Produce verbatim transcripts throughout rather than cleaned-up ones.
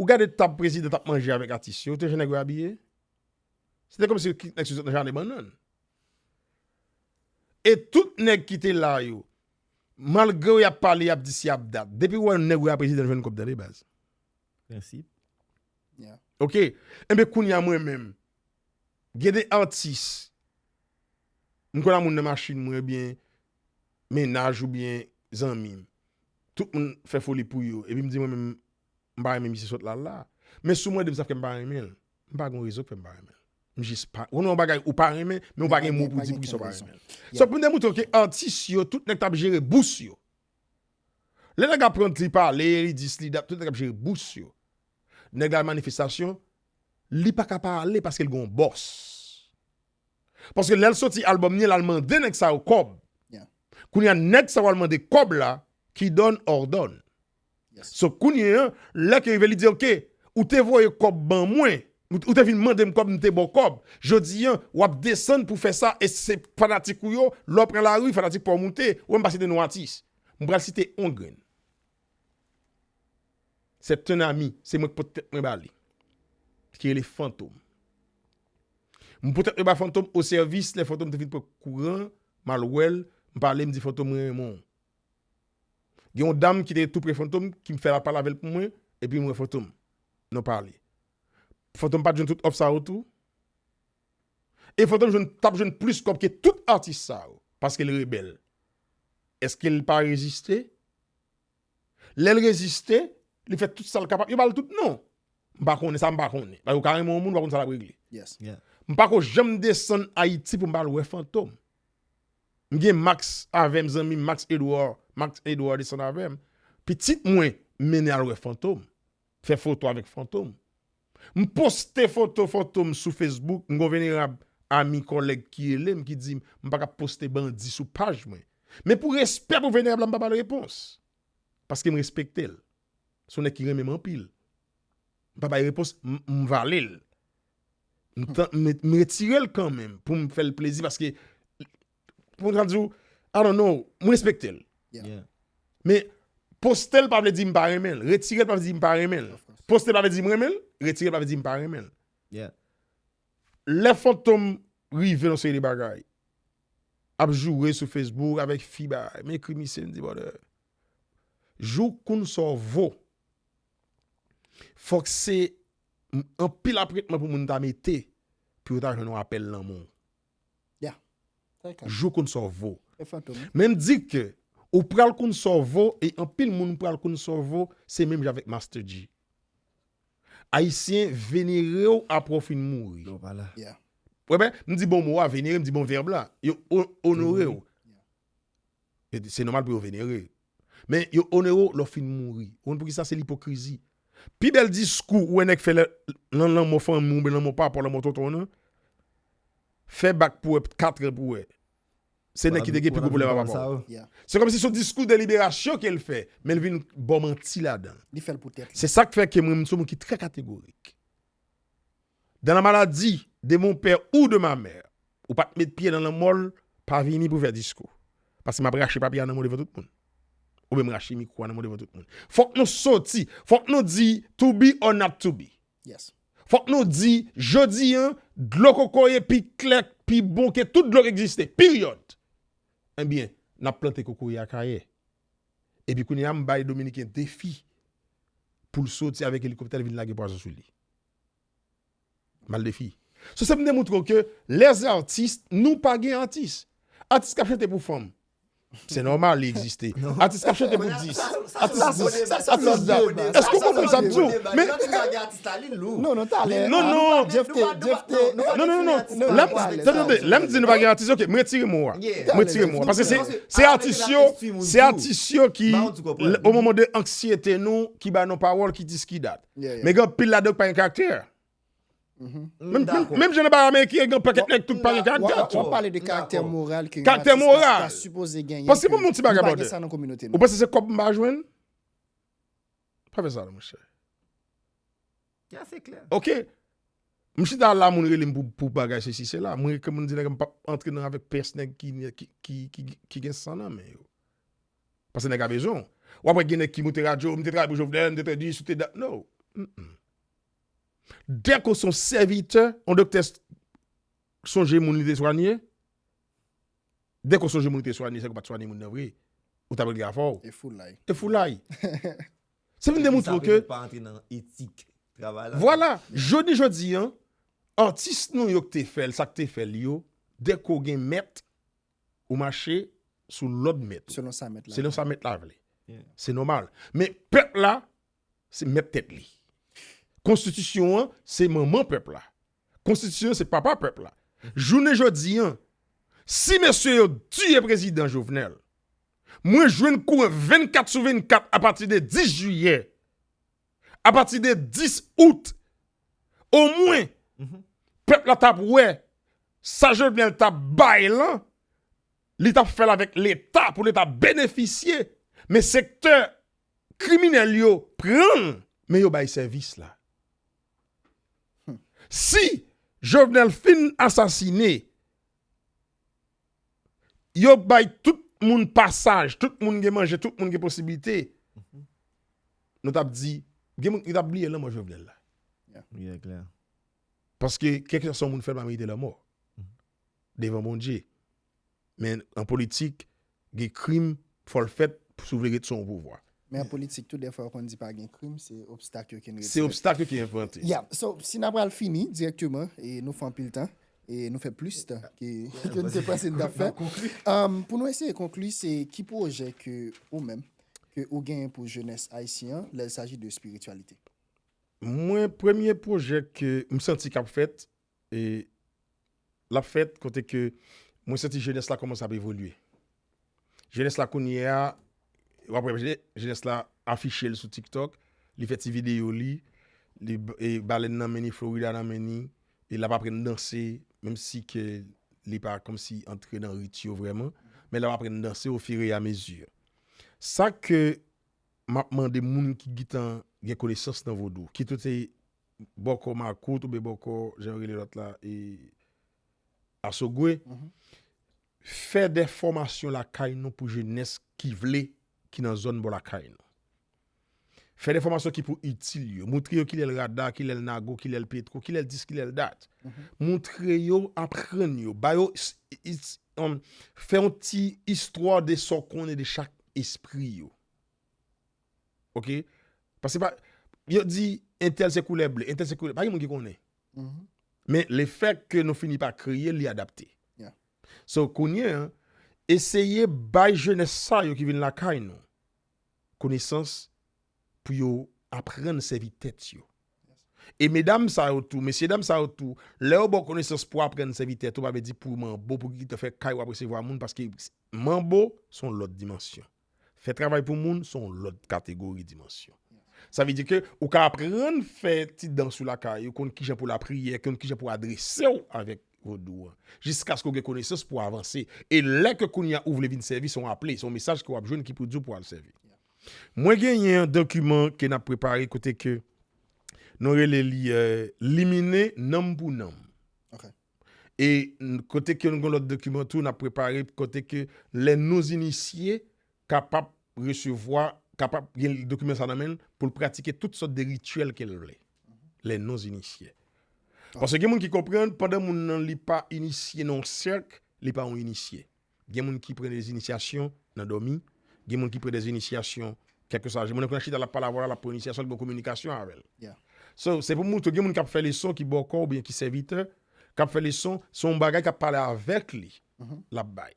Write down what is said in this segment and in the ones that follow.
Ou gade tab prezidan t ap manje avèk atis yo, ou te jan nèg yo abiye? Se te kòmsi ki- nèg yo sot nan jaden bannann. E tout nèg ki te la yo, malgre y ap pale, y ap di si y ap dat. Depi w wè nèg ou a prezidan jwenn kòb tande baz. Prensip. Ok? Enben kounye a mwen menm, gen de atis, m konn a moun nan machin mwen, ebyen mennaj oubyen zanmi m. Tout moun fè foli pou yo. Epi m di mwen menm, m pa renmen misye sot la la. Men si w mande m sa fè m pa renmen l, m pa gen rezon k fè m pa renmen l. M jis pa. Ou nan yon bagay ou pa renmen, men ou pa gen mo pou di poukisa w pa renmen l. So pou m demontre ke atis yo, tout nèg t ap jere bous yo. Lè nèg ap pran li pale, li dis li dat, tout nèg ap jere bous yo. Nèg la manifestasyon, li pa ka pale paske l gen yon bòs. Paske lè l soti albòm li an, l al mande nèg sa yo kòb. Kounye a nèg sa yo al mande kòb la, ki dònn òdònn. So kounye a, lè ke rive li di, ok, ou te voye kòb ban mwen, ou te vin mande m kòb, m te ba w kòb. Jodi a, w ap desann pou fè sa, e se fanatik ou yo, lè w pran lari, fanatik pa w moute, ou menm pa site non atis. M pral site yon grenn. Se te yon ami, se mwen k pot tèt mwen ba li. Ki rele Fantom. M pot tèt mwen ba Fantom o sèvis, lè Fantom te vin pran kouran, m al wè l, m pale, m di Fantom mwen renmen w. Gen yon dam ki te tou pre Fantom, ki m fè l al pale avè l pou mwen, epi m wè Fantom. Nou pale. Fantom pa t jwenn tout òf sa yo tou? E Fantom jwenn, t ap jwenn plis kòb ke tout atis sa yo, paske l rebèl. Èske l pa reziste? Lè l reziste, li fè tout sa l kapab. Yo ba l tout non. M pa konnen sa, m pa konnen. Paske ou ka renmen yon moun, ou pa konn sa l ap regle. M pa ko janm desann Ayiti pou m pa al wè Fantom. M gen Max avè m, zanmi m, Max Edouard. Max Edouard desann avè m. Pitit mwen, m mennen al wè Fantom. Fè foto avèk Fantom. M poste foto Fantom sou Facebook, m gon venerab ami, kòlèg ki rele m, ki di m, m pa ka poste bandi sou paj mwen. Men pou respè pou venerab la, m pa ba l repons. Paske m respekte l. Se yon nèg ki renmen m anpil. M pa bay repons, m, m vale l. M, tan- m, m retire l kanmenm pou m fè l plezi paske, pou m di w, I don't know, m respekte l. Men poste l pa vle di m pa renmen l. Retire l pa vle di m pa renmen l. Poste l pa vle di m renmen l. Retire l pa vle di m pa renmen l. Lè Fantom rive nan seri de bagay, ap joure sou Facebook avèk fi bagay, m ekri misye, m di, brother, jou w konn sa w vo, fòk se anpil apretman pou moun ta mete pou yo ta jwenn yon apèl lanmou. Jou w konn sa w vo. Men m di ke ou pral konn sa w vo e anpil moun pral konn sa w vo, se menm jan avèk Master G. Ayisyen venere w apre w fin mouri. Ou wè, m di bon mo a, venere, m di bon vèb la. Yo o- onore w. E se nòmal pou yo venere. Men yo onore w lè w fin mouri. Ou konn poukisa? Se lipokrizi. Pi bèl diskou ou wè nèg fè lè- nan lanmò fanmi w oubyen lanmò papa w, lanmò tonton w nan, fè bak pou wè, kat an pou wè. Se nèg ki te gen pi gwo pwoblèm ak papa w. Se kòmsi se yon diskou de liberasyon ke l fè, men l vin ba w manti ladan l. Se sa k fè ke mwen, m se yon moun ki trè kategorik. Dans la maladie de mon père ou de ma mère, ou pa t met pye nan lanmò l, pa vini pou fè diskou. Paske m ap rache papye a nan men w devan tout moun. Oubyen m rache mikwo a nan men w devan tout moun. Fòk nou soti, fòk nou di to be or not to be. Fòk nou di, jodi a, dlo kokoye pi klè, pi bon ke tout dlo ki egziste. Period. Ebyen, n ap plante kokoye Akayè. Epi kounye a, m bay Dominiken defi pou l soti avèk elikoptè l vin lage pwazon sou li. M al defi. So, se pou m demontre w ke les artistes, nou pa gen atis. Atis k ap chante pou fanm. Se nòmal, li egziste. Atis k ap chante pou dis. Atis dis. Atis dat. Èske w konprann sa m di w? Men. Non, non, talè. Non, non. Jeff te, Jeff te. Non, non, non, non. Lè m, tande, lè m di nou pa gen atis, ok, m retire mo a. M retire mo a. Paske se, se atis yo, se atis yo ki, o moman de anksyete nou, ki ba nou pawòl, ki dis, ki dat. Men gen anpil ladan k pa gen karaktè. Menm, menm, menm jan nan bagay ameriken, gen pakèt nèg tout pa gen karaktè tou. W ap pale de karaktè moral ke yon atis ta, ta sipoze genyen. Paske pou moun ti bagay bòdè. Ou panse se kòb m pa jwenn? Pa fè sa non, monchè. Ok. M chita la, moun rele m pou, pou bagay sesi, sela. Mwen rekomann di nèg m p ap antre nan avèk pyès nèg ki, ki, ki, ki, ki gen san nan men yo. Paske nèg la bezwen w. W ap wè gen nèg ki moute radyo, m te travay pou Jovenel, m te fè dis, ou te dat. No. Mm-mm. Dèke w se yon sèvitè, yon doktè s- sonje moun li te swanye, dèke w sonje moun li te swanye, se ke w pa t swanye moun nan vre, ou ta pral gen afè w. E foulay. E foulay. Se vin demoutre w ke. Pa antre nan etik travay la. Vwala, jodi jodi an, atis nou yo k te fè l, sa k te fè l yo, dèke w gen mèt, ou mache sou lòd mèt ou. Selon sa mèt la. Selon sa mèt la vle. Se nòmal. Men pèp la, se mèt tèt li. Konstitisyon an, se manman pèp la. Konstitisyon an, se papa pèp la. Jounen jodi an, si mesye yo tiye prezidan Jovenel, mwen jwenn kouran vennkat sou vennkat apati de dis jiyè, apati de dis out, omwen, pèp la t ap wè sa Jovenel t ap bay lan, li t ap fè l avèk Leta pou Leta benefisye, men sektè kriminèl yo pran l, men yo bay sèvis la. Si Jovenel fin asasine, yo bay tout moun pasaj, tout moun gen manje, tout moun gen posiblite, nou t ap di, gen moun ki t ap bliye lanmò Jovenel la. Wi, e klè. Paske, kèlkeswa sa yon moun fè, l pa merite lanmò devan Bondye. Men an politik, gen krim, fò l fèt si w vle ret sou yon pouvwa. Men an politik tou, dèfwa yo konn di pa gen krim, se obstak yo ki n Se obstak yo ki envante. Yeah, so, si n ap pral fini dirèkteman, e nou fè anpil tan, e nou fè plis tan ke, ke n te panse n t ap fè. Um, pou nou eseye konkli, se ki pwojè ke ou menm, ke ou genyen pou jenès ayisyen an, lè l saji de espirityalite? Mwen, premye pwojè ke m santi k ap fèt, e l ap fèt kote ke mwen santi jenès la kòmanse ap evolye. Jenès la kounye a, w ap wè je- jenès la afiche l sou TikTok, li fè ti videyo li, li b- e balèn nan men ni, Florida nan men ni, e l ap aprann danse, menm si ke li pa kòmsi antre nan rit yo vrèman, men l ap aprann danse au fur et à mesure. Sa ke m ap mande moun ki gentan gen konesans nan vodou, kit ou te bòkò makout oubyen bòkò, jan yo rele lòt la, e asogwe, fè de fòmasyon lakay nou pou jenès ki vle, ki nan zòn bò lakay nou. Fè de fòmasyon ki pou itil yo. Moutre yo kilè l rada, kilè l nago, kilè l petwo, kilè l dis, kilè l dat. Moutre yo, aprann yo, ba yo, s- is- um, fè yon ti istwa de sa w konnen de chak espri yo. Oke? Paske pa, yo di, entèl se koulè ble, entèl se koulè, pa gen moun ki konnen. Men lefèt ke nou fini pa kreye l, li adapte. Yeah. So, kounye an, eseye bay jenès sa yo ki vin lakay nou konesans pou yo aprann sèvi tèt yo. E medam sa yo tou, mesye dam sa yo tou, lè yo ba w konesans pou aprann sèvi tèt ou, pa vle di pou manbo, pou ki te fè kay w ap resevwa moun, paske manbo se yon lòt dimansyon. Fè travay pou moun se yon lòt kategori dimansyon. Sa vle di ke ou ka aprann fè ti dans ou lakay ou, konn kijan pou lapriyè, konn kijan pou adrese w avèk vodou an, jiskaske w gen konesans pou avanse. E lè ke kounye a ou vle vin sèvi, se yon aple, se yon mesaj ke w ap jwenn ki pou di w pou al sèvi. Mwen genyen yon dokiman ke n ap prepare kote ke nou rele li euh, limine nanm pou nanm. Ok. E n- kote ke nou gen lòt dokiman tou, n ap prepare kote ke lè nou inisye kapab resevwa, kapab gen dokiman sa nan men l pou l pratike tout sòt de rityèl ke l vle. Lè nou inisye. Paske gen moun ki konprann, pandan moun nan li pa inisye nan yon sèk, li pa yon inisye. Gen moun ki pran de inisyasyon nan dòmi, gen moun ki pran de inisyasyon kèlkeswa. Moun nan ki nan chita l ap pale avè w la, l ap pran inisyasyon, l gen kominikasyon avè l. Yeah. So, se pou moutre gen moun k ap fè leson ki bòkò oubyen ki sèvitè, k ap fè leson, se yon bagay k ap pale avèk li, l ap bay.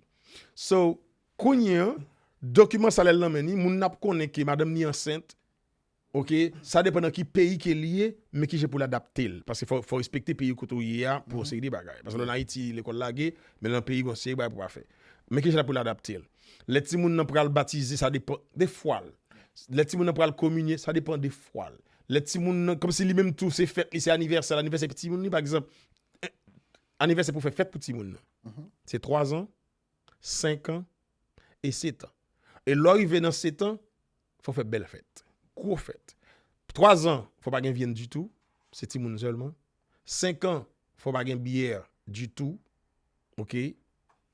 So, kounye an, dokiman sa lè l nan men ni, moun nan ap konnen ke madanm ni ansent, ok, sa depann nan ki peyi ke li ye, men kijan pou l adapte l. Paske fò, fò respekte peyi kote w ye a pou yon seri de bagay. Paske lè w nan Ayiti, lekòl lage, men nan peyi w yon seri bagay pou w pa fè. Men kijan pou l adapte l. Lè timoun nan pral batize, sa depann de fwa l. Lè timoun nan pral kominye, sa depann de fwa l. Lè timoun nan, kòmsi li menm tou, se fèt li, se anivèsè, anivèsè timoun li, pa egzanp, anivèsè pou fè fèt pou timoun nan. Se twa zan, senk an e sèt an. E lè w rive nan sèt an, fò w fè bèl fèt. Gwo fèt. Twa zan, fò pa gen vyann ditou, se timoun sèlman. Senk an, fò pa gen byè ditou, ok?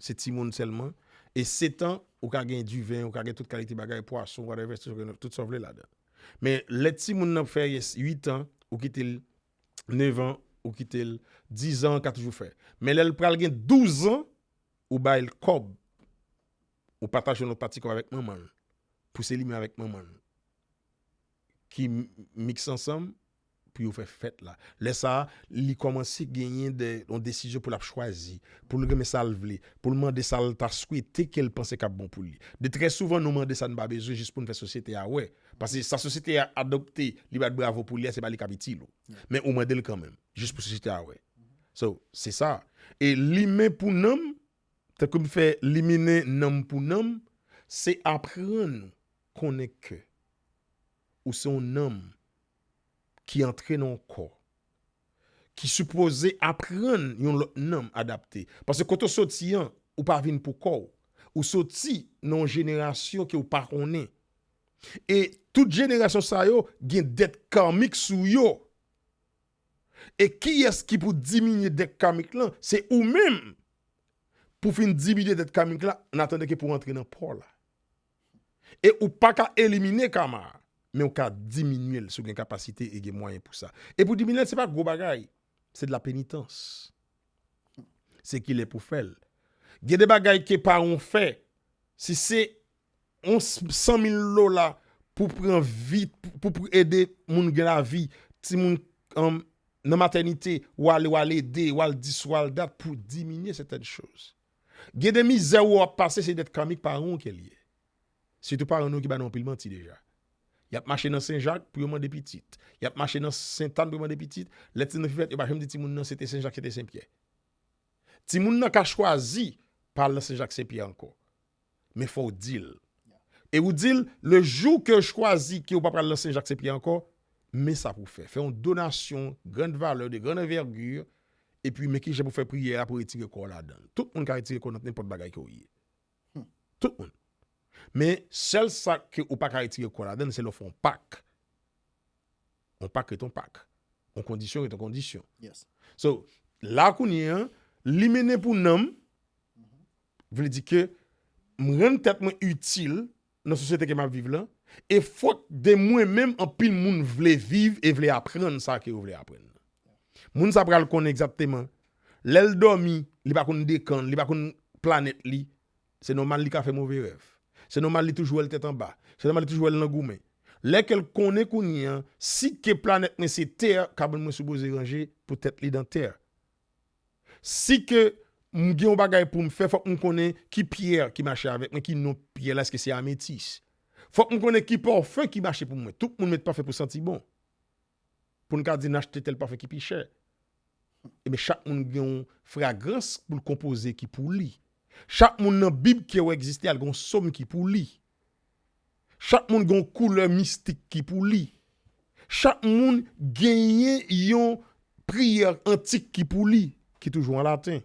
Se timoun sèlman. E sèt an, ou ka gen diven, ou ka gen tout kalite bagay, pwason, whatever, tout sa w vle ladan. Men lè timoun nan fè uit an, ou kite l nev an, ou kite l diz an, ka toujou fè. Men lè l pral gen douz an, ou ba l kòb, ou pataje yon lòt pati kòb avèk manman l, pou se li menm avèk manman l ki m- miks ansanm pou yo fè fèt la. Lè sa a, li kòmanse genyen de, yon desizyon pou l ap chwazi, pou l renmen sa l vle, pou l mande sa l ta swete ke l panse k ap bon pou li. De trè souvan, nou mande sa n pa bezwen jis pou n fè sosyete a wè. Paske sa sosyete a adopte, li bat bravo pou li a, se pa li k ap itil ou. Men ou mande l kanmenm, jis pou sosyete a wè. So, se sa. E limen pou nanm, tankou m fè liminen nanm pou nanm, se aprann ou konnen ke ou se yon nanm ki antre nan yon kò, ki sipoze aprann yon lòt nanm adapte. Paske kote w soti an, ou pa vin pou kò w. Ou soti nan yon jenerasyon ke w pa konnen. E tout jenerasyon sa yo gen dèt karmik sou yo. E kiyès ki pou diminye dèt karmik lan? Se ou menm. Pou fin diminye dèt karmik la, an atandan ke pou antre nan pò la. E ou pa ka elimine kama a, men ou ka diminye l si w gen kapasite e gen mwayen pou sa. E pou diminye l, se pa gwo bagay. Se de la penitans. Se kilè pou fè l. Gen de bagay ke paran w fè, si se yon san mil dola pou pran vi, pou, pou ede moun gen lavi, timoun um, nan matènite, w ale, w al ede, w al dis, w al dat pou diminye sètèn choz. Gen de mizè w ap pase, se dèt kamik paran w ke l ye. Sitou paran nou ki ba nou anpil manti deja. Y ap mache nan Senjak pou yo mande pitit. Y ap mache nan Sentàn pou yo mande pitit. Lè ti nan fifèt, yo pa janm di timoun nan se te Senjak, se te Senpyè. Timoun nan ka chwazi pa al nan Senjak Senpyè ankò. Men fò w di l. E ou di l, le jou ke w chwazi ke w pa pral nan Senjak Senpyè ankò, men sa pou w fè. Fè yon donasyon grande valeur, de grande envergure, epi men kijan pou w fè priyè a pou w retire kò w ladan l. Tout moun ka retire kò w nan nenpòt bagay ke w ye. Tout moun. Men sèl sa ke ou pa ka retire kò w ladan l, se lè w fè yon pak. Yon pak ret yon pak. Yon kondisyon ret yon kondisyon. Yes. So, la kounye an, li mennen pou nanm, vle di ke m rann tèt mwen itil nan sosyete ke m ap viv lan, e fòk de mwen menm anpil moun vle viv e vle aprann sa ke yo vle aprann. Moun sa pral konnen egzakteman, lè l dòmi, li pa konn dekann, li pa konn planèt li, se nòmal li ka fè move rèv. Se nòmal li toujou wè l tèt anba. Se nòmal li toujou wè l nan goumen. Lè ke l konnen kounye an, si ke planèt mwen se tè, kabòn mwen sipoze ranje pou tèt li nan tè. Si ke m gen yon bagay pou m fè, fòk m konnen ki pyè ki mache avèk mwen, ki non pyè la, èske se ametis. Fòk m konnen ki pafen ki mache pou mwen. Tout moun met pafen pou santi bon. Pou n ka di n achte tèl pafen ki pi chè. Ebyen, chak moun gen yon fragrans pou l konpoze ki pou li. Chak moun nan Bib ke w egziste a, l gen yon sòm ki pou li. Chak moun gen yon koulè mistik ki pou li. Chak moun genyen yon priyè antik ki pou li, ki toujou an laten.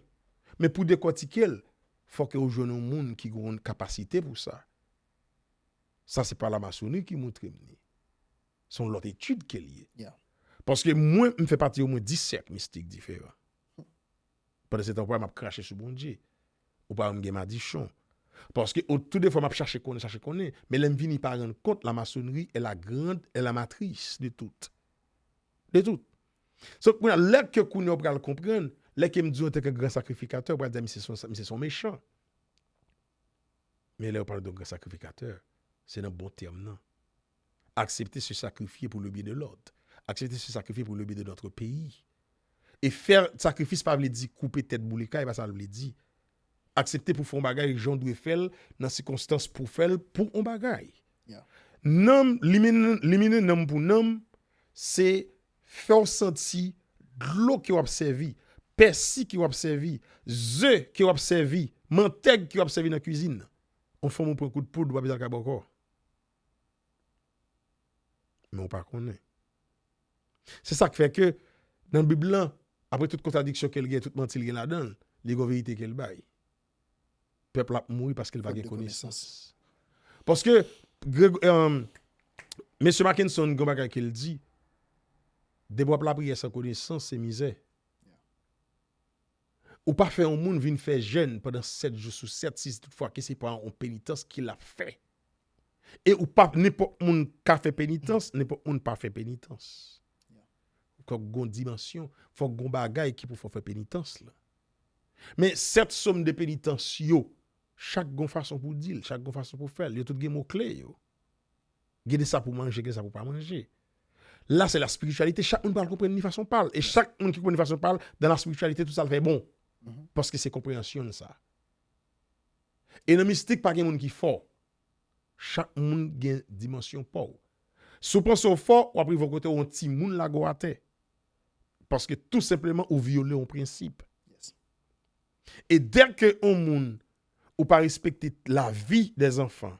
Men pou dekòtike l, fò ke w jwenn yon moun ki gen yon kapasite pou sa. Sa se pa lamasoni ki montre m li. Se yon lòt etid ke l ye. Paske mwen, m fè pati omwen dis sèk mistik diferan. Pandan se tan, ou pa wè m ap krache sou Bondye. Ou pa wè m gen madichon. Paske o, tout de fwa m ap chache konnen, chache konnen. Men lè m vini pa rann kont, la maçonnerie est la grande, est la matrice de tout. De tout. So, kounye a, lè ke kounye a ou pral konprann, lè ke m di w antanke gran sakrifikatè, ou pral di, "A, misye se yon, misye se yon mechan." Men lè yo pale de gran sakrifikatè, se nan bon tèm nan. Accepter se sacrifier pour le bien de l'autre. Accepter se sacrifier pour le bien de notre pays. E fè sakrifis pa vle di koupe tèt boule kay, e pa sa l vle di. Aksepte pou fè yon bagay jan w dwe fè l, nan sikonstans pou fè l pou yon bagay. Nanm, liminen, liminen nanm pou nanm, se fè w santi dlo ke w ap sèvi, pèsi ke w ap sèvi, ze ke w ap sèvi, mantèg ke w ap sèvi nan kwizin nan. Yon fanm ou pran kout poud, w ap al kabòkò. Men w pa konnen. Se sa k fè ke nan Bib lan, apre tout kontradiksyon ke l gen, tout manti l gen ladan l, li gen yon verite ke l bay. Pèp la ap mouri paske l pa gen konesans. Paske, Greg, um, Mesye Mackenson gen yon bagay ke l di, depi w ap lapriyè san konesans, se mizè. Ou pa fè yon moun vin fè jèn pandan sèt jou sou sèt, si toutfwa ke se pa yon penitans ke l ap fè. E ou pa, nenpòt moun ka fè penitans, nenpòt moun pa fè penitans. Fòk gon dimansyon, fòk gon bagay ki pou fè w fè penitans la. Men sèt sòm de penitans yo, chak gon fason pou di l, chak gon fason pou fè l, yo tout gen mo kle yo. Gen de sa pou manje, gen de sa pou pa manje. La, se la spirityalite. Chak moun pral konprann li fason pa l. E chak moun ki konprann li fason pa l, dan la spirityalite, tout sa l fè bon. Paske se konpreyansyon l sa. E nan mistik, pa gen moun ki fò. Chak moun gen dimansyon pa w. Si w panse w fò, w ap rive yon kote w yon timoun lage w atè. Paske tou senpleman, ou vyole yon prensip. E dè ke yon moun, ou pa respekte lavi dè zanfan,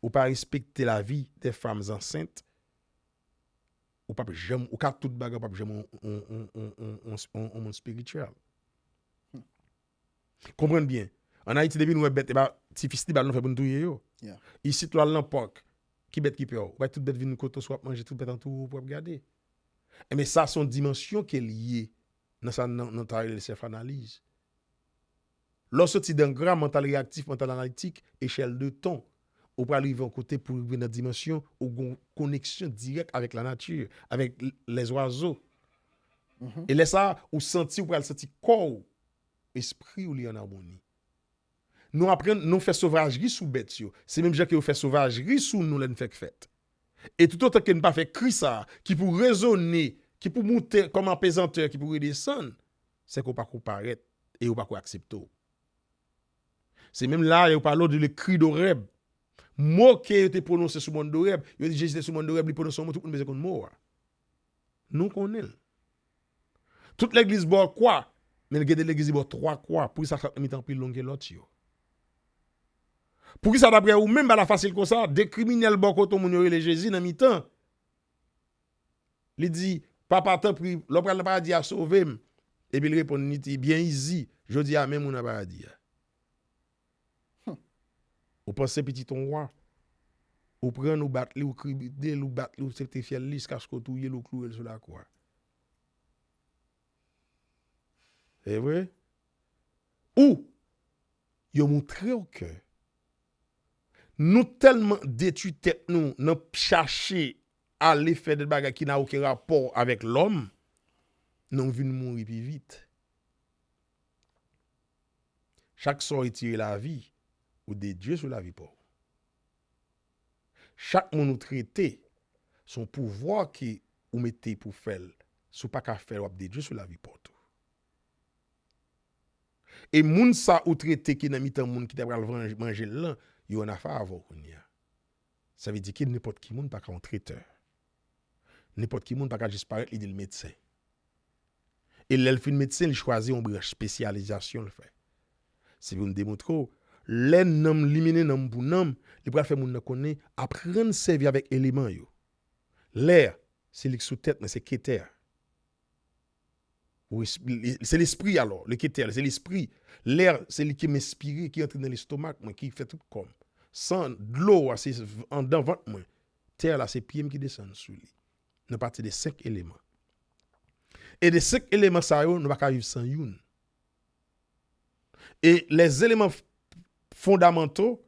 ou pa respekte lavi dè fanm ansent, ou p ap janm, ou ka tout bagay, ou p ap janm yon, yon, yon, yon, yon, yon, yon, yon moun espirityèl. Konprann byen. Ann Ayiti, depi nou wè bèt, e pa ti fistibal nou fè pou n touye yo. Isit, lè w al nan pak, ki bèt ki pè w? Ou bay tout bèt vin kote w, si w ap manje, tout bèt antoure w pou w ap gade. Enben, sa se yon dimansyon ke l ye nan sa nou, nou ta rele sèf analiz. Lè w soti dan gra, mantal reyaktif, mantal analitik, echèl de ton, ou pral rive yon kote pou rive nan dimansyon ou gon koneksyon dirèk avèk lanati, avèk l-, lèzwazo. E lè sa a, ou santi, ou pral santi kò w, espri w li an amoni. Nou aprann, nou fè sovajri sou bèt yo. Se menm jan ke yo fè sovajri sou nou lè n fèk fèt. E toutotan ke n pa fè kri sa a, ki pou rezone, ki pou moute kòm apezantè, ki pou redesann, se ke w pa ko parèt e yo pa ko aksepte w. Se menm la, yo pale w de le cri d'Horeb. Mo ke yo te pwononse sou mòn d'Horeb, yo di Jezi te sou mòn d'Horeb, li pwononse yon mo, tout moun bezwen konn mo a. Nou konnen l. Tout legliz ba w kwa, men gen de legliz li ba w twa kwa. Poukisa sa k nan mitan an pi long ke lòt yo? Poukisa, daprè ou menm, bagay la fasil konsa, de kriminèl bò kote yon moun yo rele Jezi nan mitan? Li di, "Papa, tanpri, lè w pral nan paradi a, sove m." Epi l reponn, li di, "Byen izi, jodi a menm ou nan paradi a." Ou panse pitit yon wa, ou pran l, ou bat li, ou kribide l, ou bat li, ou sakrifye l jiskaske w touye l, ou klouwe l sou lakwa. Se vre? Ou, yo moutre w ke nou tèlman detwi tèt nou nan chache ale fè de bagay ki na okenn rapò avèk lòm, nou vin mouri pi vit. Chak sa w retire lavi, ou dedwi sou lavi pa w. Chak moun ou trete, se yon pouvwa ke ou mete pou fè l. Si w pa ka fè l, w ap dedwi sou lavi pa w tou. E moun sa ou trete ki nan mitan moun ki ta pral vanj-, manje l lan, yo annafè avè w kounye a. Sa vle di ke nenpòt ki moun pa ka yon tretè. Nenpòt ki moun pa ka jis parèt, li di l medsen. E lè l fin medsen, li chwazi yon branch espesyalizasyon l fè. Se pou m demontre w, lè nanm li mennen nanm pou nanm, li pral fè moun nan konnen aprann sèvi avèk eleman yo. Lè, se li k sou tèt mwen, se Ketè. Ou resp-, li, se lespri alò, le Ketè, se lespri. Lè, se li ki m enspire, ki antre nan lestomak mwen, ki fè tout kò m. San, dlo a, se v-, anndan vant mwen. Tè la, se pye m ki desann sou li. Nou pati de senk eleman. E de senk eleman sa yo, nou pa ka viv san youn. E les éléments f-, fondamentaux,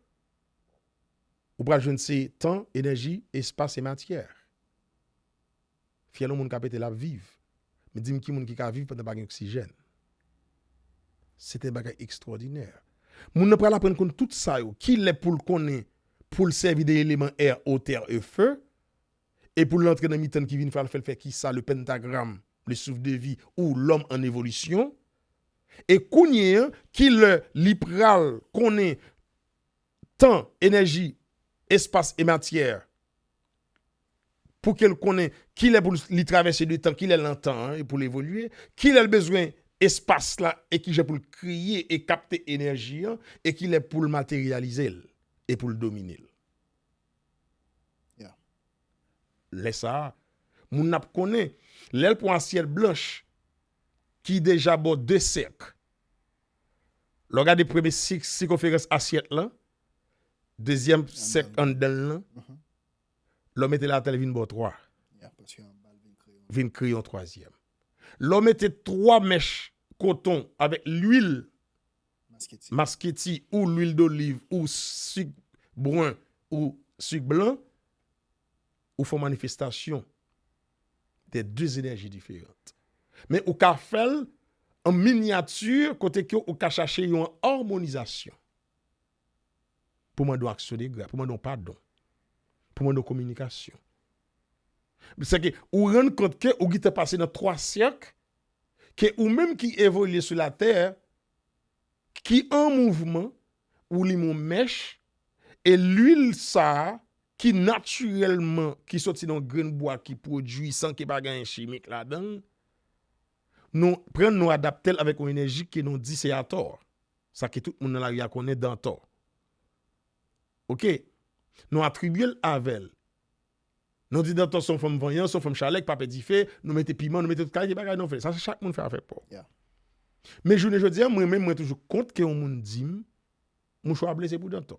ou pral jwenn se tan, enèji, espas e matyè. Fyèl yon moun ka pete, l ap viv. Men di m ki moun ki ka viv pandan pa gen oksijèn. Se te bagay ekstwòdinè. Moun nan pral aprann konn tout sa yo. Kilè pou l konnen, pou l sèvi de eleman air, eau, terre et feu, e pou l antre nan mitan n ki vin fè l fè l fè kisa, le pentagramme, le souffle de vie, ou l'homme en évolution. E kounye a, kilè li pral konnen tan, enèji, espas e matyè, pou ke l konnen kilè pou li travèse de tan, kilè l nan tan an, e pou l evolye, kilè l bezwen espas la, e kijan pou l kreye e kapte enèji an, e kilè pou l materyalize l, e pou l domine l. Lè sa a, moun nan ap konnen, lè l pran asyèt blanch, ki deja ba w de sèk. Lè w gade premye sik-, sikonferans asyèt lan, dezyèm sèk anndan l lan, lè w mete l atè, l vin ba w twa. Vin kreye yon twazyèm. Lè w mete twa mèch koton avèk lwil masketi ou lwil doliv ou sik bren ou sik blan, ou fè yon manifestasyon de de enèji diferan. Men ou ka fè l an minyati kote ke ou ka chache yon amonizasyon. Pou mande yon aksyon de gra, pou mande yon padon, pou mande yon kominikasyon. Se ke ou rann kont ke ou gentan pase nan twa syèk, ke ou menm ki evolye sou latè, ki an mouvman, ou limen yon mèch, e lwil sa a, ki natirèlman, ki soti nan yon grenn bwa ki pwodui san ke pa gen anyen chimik ladan l, nou pran l, nou adapte l avèk yon enèji ke nou di se atò. Sa ke tout moun nan lari a konnen Dantò. Oke? Nou atribye l avè l. Nou di Dantò se yon fanm vanyan, se yon fanm chalè ki pa pè dife, nou mete piman, nou mete tout kalite bagay nan fè. Sa se chak moun fè afè pa w. Yeah. Men jounen jodi a, mwen menm, mwen toujou kont ke yon moun di m, mouchwa ble se pou Dantò.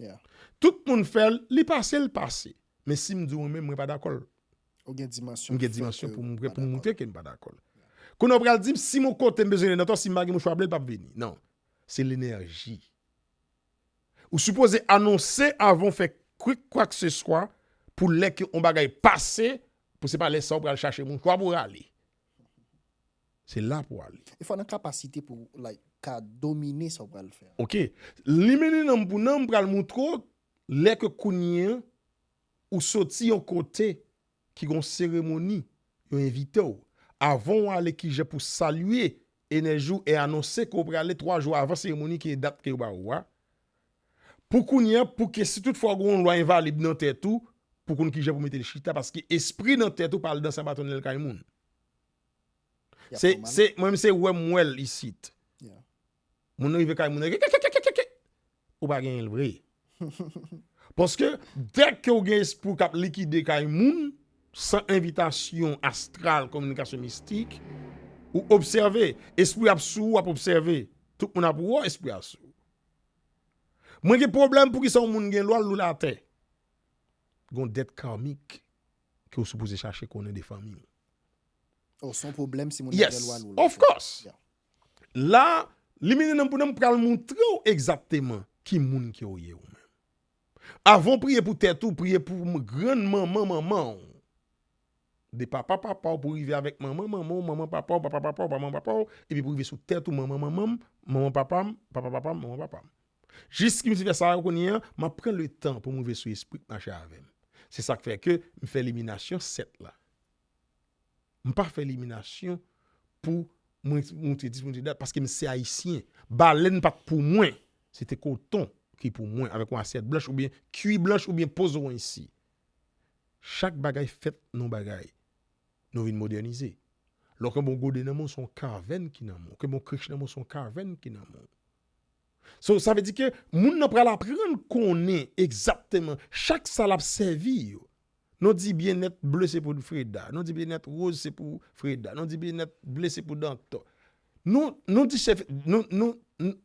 Yeah. Tout moun fè l, li pase, l pase. Men si m di w mwen menm, mwen pa dakò l. Ou gen dimansyon. M gen dimansyon pou m pou m moutre ke m pa dakò l. Kounye a w pral di m, si m yon kote m bezwen Dantò, si m pa gen mouchwa ble, l p ap vini. Non. Se lenèji. Ou sipoze anonse avan w fè kwik kwakseswa pou lè ke yon bagay pase, pou se pa lè sa w pral chache mouchwa pou w rale. Se la pou w ale. E fò nan kapasite pou like, ka domine sa w pral fè. Oke. Li mennen nanm pou nanm pral moutre w lè ke kounye a ou soti yon kote ki gon seremoni, yo envite w. Avan w ale kijan pou salye enèji w e anonse ke w prale twa jou avan seremoni ki e dat ke yo ba ou a. Pou kounye a, pou ke si tout fwa gon lwa envalib nan tèt ou, pou konn kijan pou mete l chita, paske espri nan tèt ou pa al danse anba tonnèl kay moun. Se, se, mwen menm se wè m wè l isit. Moun nan rive kay moun nan, ou pa genyen l vre. Paske dèk ke w gen espri w k ap likide kay moun, san envitasyon astral, kominikasyon mistik, ou obsève, espri ap sou ou, ap obsève. Tout moun ap wè espri a sou ou. Mwen gen pwoblèm poukisa yon moun gen lwa l lou latè. Gon dèt karmik ke w sipoze chache konnen de fanmi w. Oh, se yon pwoblèm si moun nan gen lwa lou latè. Of course. La, li mennen nanm pou nanm pral moutre w egzakteman ki moun ke w ye ou menm. Avan w priye pou tèt ou, priye pou grann manman manman w. De papa papa w pou rive avèk manman manman w, manman papa w, papa papa w, manman papa w, epi pou rive sou tèt ou, manman manman m, manman papa m, papa papa m, manman papa m. Jis ki m fin fè sa yo kounye a, m ap pran letan pou m rive sou espri k mache avè m. Se sa k fè ke m fè liminasyon sèt la. M pa fè liminasyon pou mwen moutre dis, moutre dat, paske m se ayisyen. Balèn pa t pou mwen. Se te koton ki pou mwen, avèk yon asyèt blanch oubyen kwi blanch oubyen pozo isi. Chak bagay fèt nan yon bagay. Nou vin modènize. Lè w kenbe yon gode nan men w, se yon kavèn ki nan men w. Kenbe yon krich nan men w, se yon kavèn ki nan men w. So, sa vle di ke moun nan pral aprann konnen egzakteman chak sa l ap sèvi yo. Nou di byennèt ble se pou Freda, nou di byennèt woz se pou Freda, nou di byennèt ble se pou Dantò. Nou, nou di chèf, nou, nou,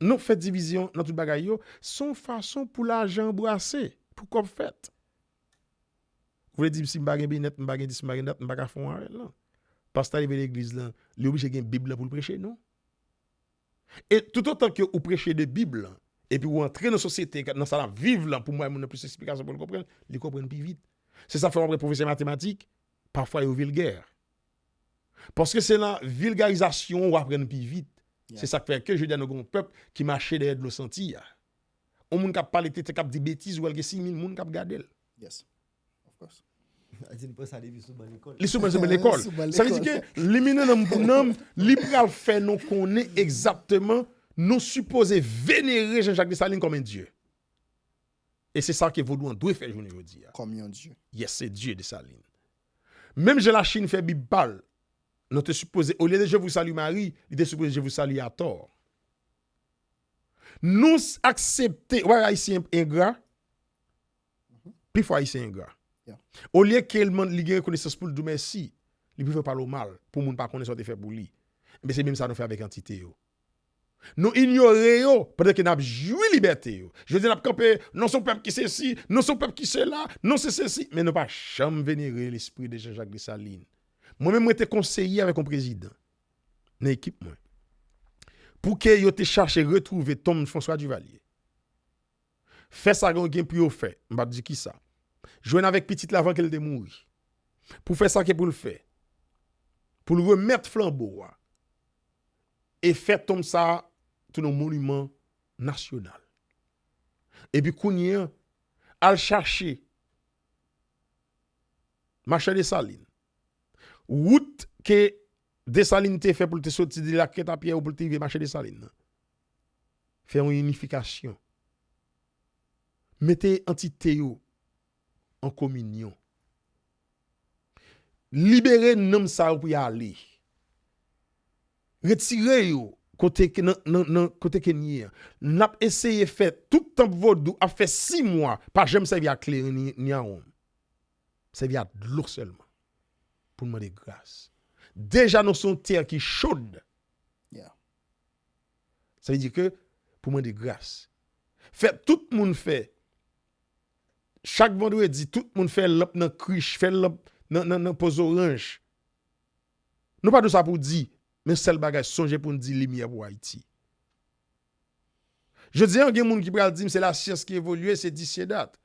nou fè divizyon nan tout bagay yo, se yon fason pou lajan an brase, pou kòb fèt. Ou vle di m si m pa gen byennèt, m pa gen dis, m pa gen dat, m pa ka fè yon avèl, non. Pastè a rive legliz lan, li oblije gen Bib lan pou l preche, non. E toutotan ke ou preche de Bib lan, epi ou antre nan sosyete, nan sa n ap viv lan, pou bay moun nan plis esplikasyon pou l konprann, li konprann pi vit. Se sa fè w ap wè pwofesè matematik, pafwa yo vilgè. Paske se nan vilgarizasyon ou aprann pi vit. Se sa k fè ke jodi a nou gen yon pèp ki mache dèyè dlo santi a. Yon moun k ap pale tenten, k ap di betiz, ou wè l gen sis mil moun k ap gade l. Yes. Of course. Li pran sa depi sou ban lekòl. Li sou ban, sou ban lekòl. Sa vle di ke li mennen nanm pou nanm, li pral fè nou konnen egzakteman nou sipoze venere Jean-Jacques Dessalines kòm en dye. E se sa ke vodou an dwe fè jounen jodi a. Kòm yon dye. Yes, se dye Dessalines. Menm jan Lachin fè Bib pa l, nou te sipoze, olye de Je vous salue Marie, li te sipoze Je vous salue Hathor. Nou aksepte, ou pa wè Ayisyen engra? Pifò Ayisyen engra. Olye ke li gen rekonesans pou l di w mèsi, li prefere pale w mal pou moun pa konnen sa w te fè pou li. Ebyen se menm sa nou fè avèk antite yo. Nou inyore yo pandan ke n ap jwi libète yo. Jodi a n ap kanpe, non se yon pèp ki sesi, non se yon pèp ki sela, non se sesi, men nou pa janm venere lespri de Jean-Jacques Dessalines. Mwen menm mwen te konseye avèk yon prezidan nan ekip mwen pou ke yo te chache retwouve tonm François Duvalier. Fè sa gen, gen pou yo fè. M p ap di kisa. Jwenn avèk pitit la avan ke l te mouri. Pou fè sa ke pou l fè. Pou l remèt flanbo a. E fè tonm sa a tounen yon moniman nasyonal. Epi kounye a, al chache Mache Desalin. Wout ke Desalin te fè pou l te soti de Lakretapyè pou l te rive Mache Desalin nan. Fè yon inifikasyon. Mete antite yo an kominyon. Libere nanm sa yo pou y ale. Retire yo kote ke, nan, nan, nan, kote ke n ye an. N ap eseye fè tout tanp vodou ap fè sis mwa, pa janm sèvi ak kle ni, ni a wonm. Sèvi ak dlo sèlman pou n mande gras. Deja nou se yon tè ki chod. Yeah. Sa vle di ke pou mande gras. Fè tout moun fè. Chak vandredi, tout moun fè lanp nan krich, fè lanp nan, nan, nan po zoranj. Nou pa di w sa pou di, men sèl bagay, sonje pou n di limyè pou Ayiti. Jodi a, gen moun ki pral di m se lasyans ki evolye, se dis, se dat.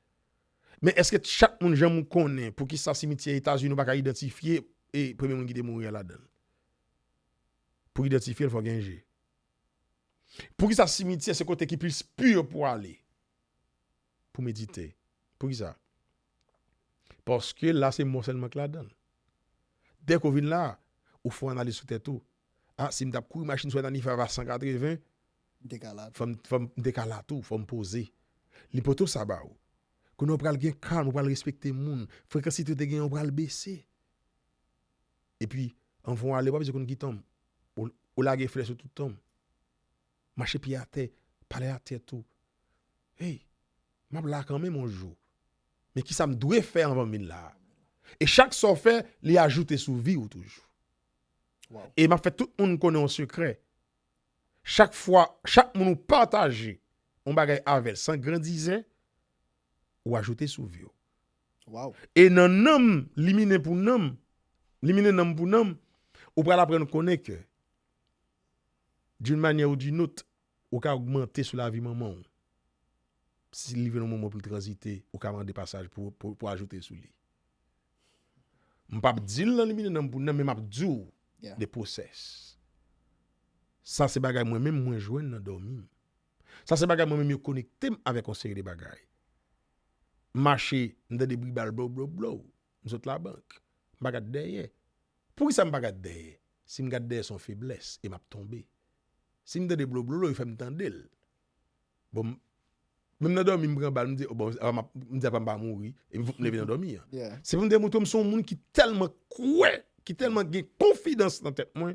Men èske chak moun, jan m konnen, poukisa simityè Etazini ou pa ka idantifye e premye moun ki te mouri a ladan l? Pou idantifye l, fò gen je. Poukisa simityè se kote ki plis pi pou ale? Pou medite. Poukisa? Paske la se mò sèlman k ladan l. Dèke w vin la, ou fè yon analiz sou tèt ou. A, si m t ap kouri machin sou Ananifa a san katreven, M te ka la tou. Fò m, fò m, m te ka la tou, fò m poze. Li pote w sa ba ou. Kounye a w pral gen kalm, ou pral respekte moun. Frekansite w te genyen, w pral bese. Epi, anvan w ale, w pa bezwen konn ki tonm. Ou, ou lage flè sou tout tonm. Mache pye atè, pale a tèt ou. Hey, m ap la kanmenm yon jou. Men kisa m dwe fè anvan m vin la a? E chak sa w fè, li ajoute sou vi w toujou. Wow. E m ap fè tout moun konnen yon sekrè. Chak fwa, chak moun ou pataje yon bagay avè l san grandizè, ou ajoute sou vi w. Wow. E nan nanm, liminen pou nanm, liminen nanm pou nanm, ou pral aprann konnen ke, d'une manière ou d'une autre, ou ka ogmante sou lavi manman w. Si li vin yon moman pou l tranzite, ou ka mande pasaj pou, pou, pou ajoute sou li. M p ap di l nan liminen nanm pou nanm, men m ap di w Yeah. de pwosès. Sa se bagay mwen menm mwen jwenn nan dòmi m. Sa se bagay mwen menm yo konekte m avèk yon seri de bagay. M mache, m tande bri bal blow, blow, blow. M sot labank. M pa gad dèyè. Poukisa m pa gad dèyè? Si m gad dèyè, se yon feblès e m ap tonbe. Si m tande blow, blow, blow, yo fè m tande l. Bon, m- menm nan dòmi, m pran bal, m di, oh, bon, apa m ap- m di apa m pa mouri, epi fòk m leve nan dòmi an. Yeah. Se pou m demontre w m se yon moun ki tèlman kwè, ki tèlman gen konfidans nan tèt mwen.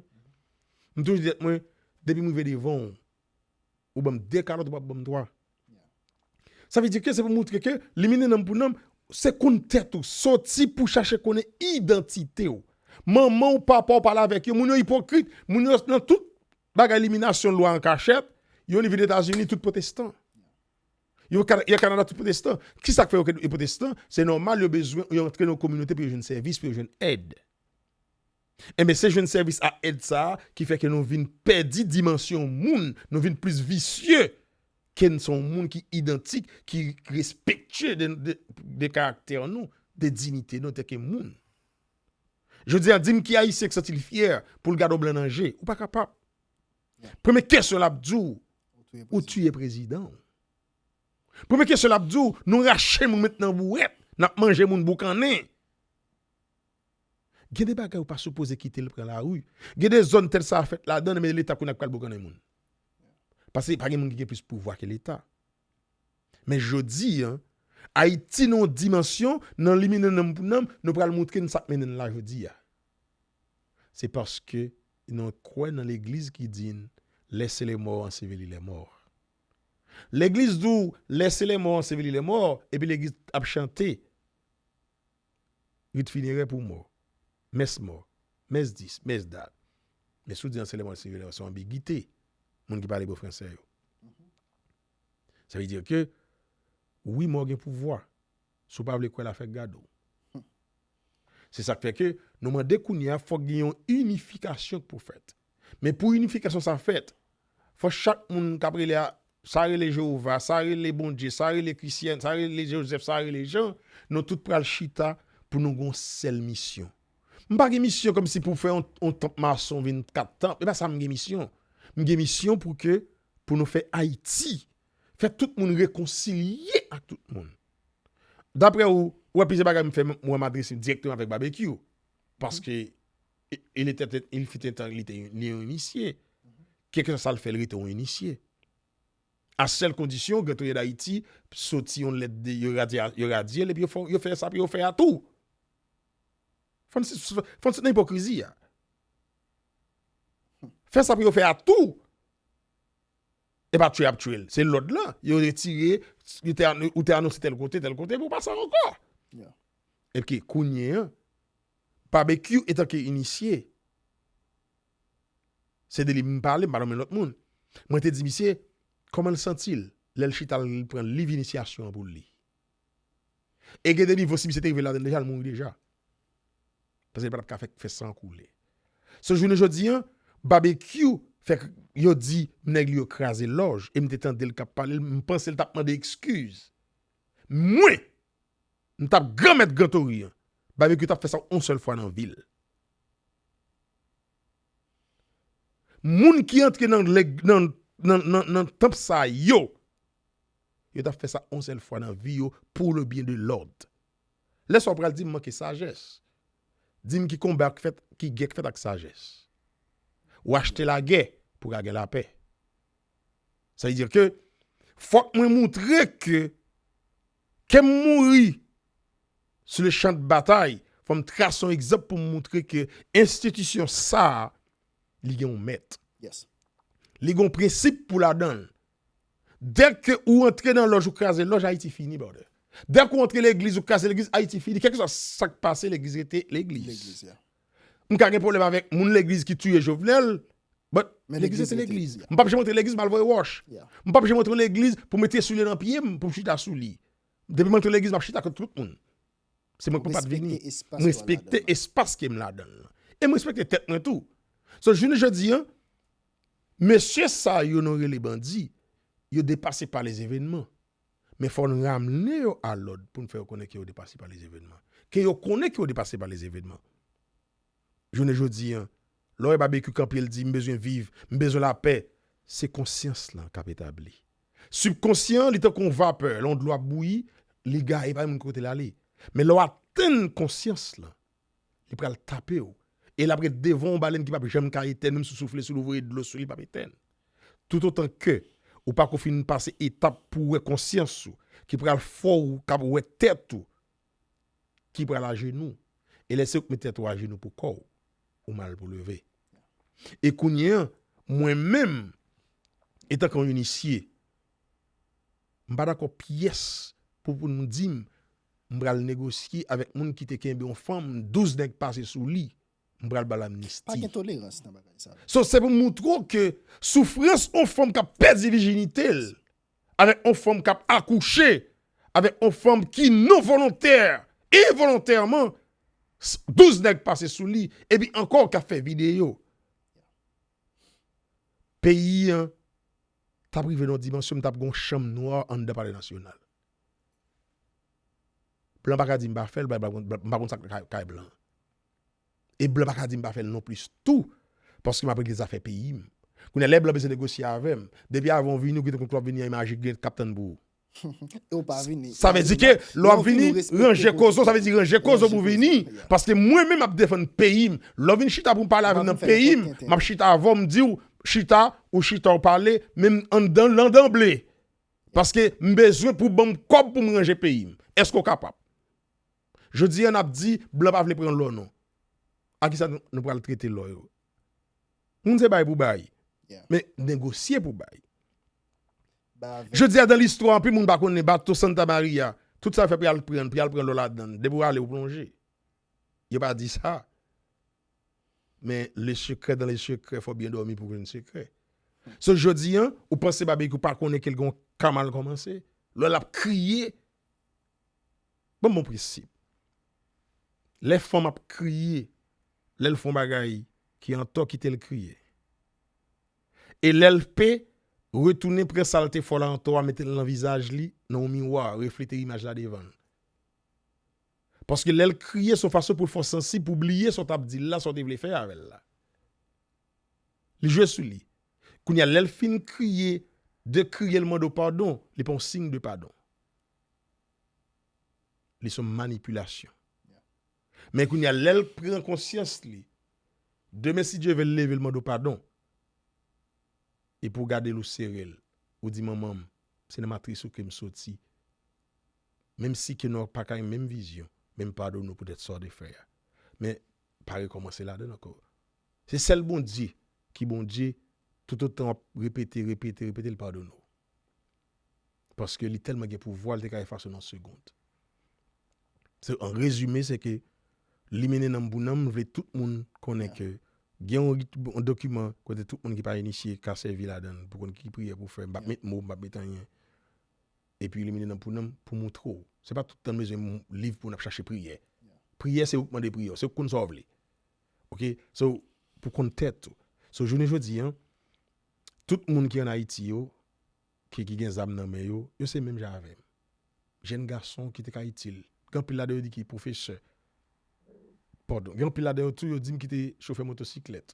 M toujou di tèt mwen, depi m rive devan w, ou ban m de kalòt, ou p ap ban m twa. Sa vle di ke se pou montre ke limine nanm pou nanm, se konn tèt ou, soti pou chache konnen idantite w. Manman w, papa w pale avèk yo, moun yo ipokrit, moun yo nan tout bagay liminasyon lwa an kachèt, yo vin Etazini tout pwotestan. Yo Ka- yo Kanada tout pwotestan. Kisa k fè yo ke- yo pwotestan? Se nòmal, yo bezwen, yo antre nan yon kominote pou yo jwenn sèvis, pou yo jwenn èd. Enben, se jwenn sèvis a èd sa a ki fè ke nou vin pèdi dimansyon moun, nou vin plis visye ke n se yon moun ki idantik, ki respektye de, de, de karaktè nou, de diyite nou antanke moun. Jodi a, di m ki Ayisyen k santi l fyè pou l gade yon blan nan je, ou pa kapab. Premye kesyon l ap di w, ou tiye prezidan w. Premye kesyon l ap di w, nou rache moun met nan bouwèt, n ap manje moun boukannen. Gen de bagay ou pa sipoze kite l pran lari. Gen de zòn tèl sa a fèt ladan, men Leta kounye a k pral boukannen moun. Paske pa gen moun ki gen plis pouvwa ke Leta. Men jodi a, Ayiti nan yon dimansyon, nan limine nanm pou nanm, nou pral montre n sa k mennen n la jodi a. Se paske nou kwè nan legliz ki di n, laissez les morts ensevelir les morts. Legliz di w, laissez les morts ensevelir les morts, epi legliz ap chante rit finerè pou mò. Mès mò, mès dis, mès dat. Men si w di ensevelir les morts, ensevelir les morts, se yon anbigite. Moun ki pale bon fransè yo. Sa vle di ke, wi, mò gen pouvwa. Si w pa vle kwè l, afè gade w. Se sa k fè ke nou mande kounye a, fòk gen yon inifikasyon k pou fèt. Men pou inifikasyon sa fèt, fòk chak moun k ap rele a sa rele Jewova, sa rele Bondye, sa rele Krisyen, sa rele Jozèf, sa rele Jan, nou tout pral chita pou nou gen yon sèl misyon. M pa gen misyon kòmsi pou fè yon, yon tanp mason vin kat tanp. E pa sa m gen misyon. M gen misyon pou ke, pou nou fè Ayiti, fè tout moun rekonsilye ak tout moun. Daprè ou, ou wè plizyè bagay m fè, m wè m adrese direkteman avèk Babekyou. Paske, e, e, li te, li fut un temps, li te li yon inisye. Kèlkeswa sa l fè, l rete yon inisye. A sèl kondisyon, Gran Torye Dayiti soti yon lèt de, yo radye, yo radye l, epi yo fè, yo fè sa pou yo fè a tou. Fò n si, fò n sot nan ipokrizi a. Fè sa pou yo fè a tou. E pa tchwe ap tchwe l. Se lòd lan. Yo retire, yo te ane-, ou te anonse tèl kote, tèl kote, pou pa sa ankò. Yeah. Epi kounye an, Babekyou etanke inisye, se de li m pale, m pa nonmen lòt moun. Mwen te di misye, kòman l santi l, lè l chita l pran liv inisyasyon an pou l li. E gen de nivo, si misye te rive ladan l deja, l mouri deja. Paske li pa t ap ka fè, fè san koule. So, jounen jodi an, Babekyou fè k-, yo di nèg li yo kraze lòj, e m te tande l k ap pale, m panse l t ap mande ekskiz. Mwen, m t ap granmèt Gran Tori an. Babekyou t ap fè sa yon sèl fwa nan vi l. Moun ki antre nan leg-, nan, nan, nan, nan tanp sa yo, yo t ap fè sa yon sèl fwa nan vi yo pour le bien de l'ordre. Lè sa w pral di m manke sajès. Di m ki konba k fèt, ki gè k fèt ak sajès. Ou achte lagè pou ka gen lapè. Sa vle di ke fòk mwen moutre ke, ke m mouri sur le champ de bataille, fò m trase yon egzanp pou m moutre ke enstitisyon sa a, li gen yon mèt. Yes. Li gen yon prensip pou ladan l. Dèke ou antre nan lòj, ou kraze lòj, Ayiti fini, brother. Dèke ou antre legliz, ou kraze legliz, Ayiti fini. Kèlkeswa sa k pase, legliz rete legliz. Legliz, yeah. M ka gen pwoblèm avèk moun legliz ki touye Jovenel, but legliz rete legliz. M p ap janm antre legliz, m al voye wòch. Yeah. M p ap janm antre legliz pou mete soulye nan pye m, pou m chita sou li. Depi m antre legliz, m ap chita kot tout moun. Se mwen k pa t vini. M respekte espas ke m ladan l lan. E m respekte tèt mwen tou. So, jounen jodi an, mesye sa yo nou rele bandi, yo depase pa lezevènman. Men fò n ramne yo a lòd pou n fè yo konnen ke yo depase pa lezevènman. Ke yo konnen ke yo depase pa lezevènman. Jounen jodi an, lè w wè Babekyou kanpe, l di, "M bezwen viv, m bezwen lapè," se konsyans lan k ap etabli. Sibkonsyan, li tankou yon vapè, lè yon dlo ap bouyi, li gaye, pa gen moun kote l ale. Men lè w atenn konsyans lan, li pral tape w. E l ap ret devan w, yon balèn ki p ap janm ka etèn, menm si w soufle sou li, w voye dlo sou li, li p ap etèn. Toutotan ke ou pako fin pase etap pou w wè konsyans ou, ki pral fè w kab wè tèt ou, ki pral ajenou. E lè se ou k met tèt ou ajenou pou kò w, ou mal pou leve. E kounye an, mwen menm, etanke yon inisye, m pa dakò pyès pou, pou nou di m, m pral negosye avèk moun ki te kenbe yon fanm, douz nèg pase sou li, m pral ba l amnisti. Pa gen tolerans nan bagay sa. So, se pou m moutre w ke soufrans yon fanm k ap pèdi vijinite l, avèk yon fanm k ap akouche, avèk yon fanm ki non volontè, envolontèman, s-, douz nèg pase sou li, epi ankò k ap fè videyo. Peyi an t ap rive nan yon dimansyon, m t ap gen yon chanm nwa anndan Palè Nasyonal. Blan pa ka di m pa fè l, blan, blan, m pa konn sa k kay, kay blan. E blan pa ka di m pa fè l non plis tou, paske m ap regle zafè peyi m. Kounye a, lè blan bezwen negosye avè m, depi avan w vini, ou gentan konn tou ap vini an imaje gen k ap tann pou ou. E w pa vini. Sa vle di ke lè w ap vini, ranje koze w, sa vle di ranje koze w pou vini. Paske mwen menm m ap defann peyi m. Lè w vin chita pou w pale avè m nan peyi m, m ap chita avè w, m di w, chita, ou chita, w pale, men m anndan l an danble. Paske m bezwen pou w ban m kòb pou m ranje peyi m. Èske w kapab? Jodi a, n ap di, blan pa vle pran lò non. A kisa nou, nou pral trete lò yo? Moun se bay pou bay. Yeah. Men negosye pou bay. Ba avèk. Jodi a, dan listwa, anpil moun pa konnen bato Santa Maria, tout sa yo fè pou y al pran, pou y al pran lò ladan l. Depi w ale, ou plonje. Yo pa di sa. Men le secret dans le secret, fò w byen dòmi pou w jwenn sekrè. So, jodi a, ou panse Babekyou pa konnen ke l gen yon ka mal kòmanse? Lè l ap kriye, ban m yon prensip. Lè fanm ap kriye, lè l fè yon bagay ki antò, kite l kriye. E lè l pe, Retounen pran sa l te fè w la antò a, mete l nan vizaj li, nan yon miwa, reflete imaj la devan l. Paske lè l kriye, se yon fason pou l fè w sansib, pou w bliye sa w t ap di l la, sa w te vle fè avè l la. Li jwe sou li. Kounye a, lè l fin kriye, de kriye, l mande w padon, li pa yon siy de padon. Li se yon manipilasyon. Men kounye a, lè l pran konsyans li, demen, si Dye vle, l leve, l mande w padon. Epi w gade l, ou sere l. Ou di, "Manman m, se nan matris ou ke m soti. Menm si ke nou pa ka gen menm vizyon, men m padone w poutèt sa w te fè a. Men pa rekòmanse ladan l ankò." Se sèl Bondye ki Bondye, toutotan w ap repete, repete, repete, l padone w. Paske li tèlman gen pouvwa, l te ka efase w nan yon segond. So, an rezime, se ke li mennen nanm pou nanm, vle tout moun konnen ke gen yon rit-, yon dokiman kote tout moun ki pa inisye ka sèvi ladan l pou konn ki priyè pou fè. M p ap met mo, m p ap met anyen. Epi li mennen nanm pou nanm pou moutre w. Se pa tout tan n bezwen m-, liv pou n ap chache priyè. Priyè, se ou k mande priyè, se ou k konn sa w vle. Oke? So, pou konn tèt ou. So, jounen jodi a, tout moun ki ann Ayiti yo, ki, ki gen zam nan men yo, yo se menm jan avè m. Jèn gason ki te ka itil. Gen anpil ladan yo di ki pwofesè. Padon. Gen anpil ladan yo tou, yo di m ki te chofè motosiklèt.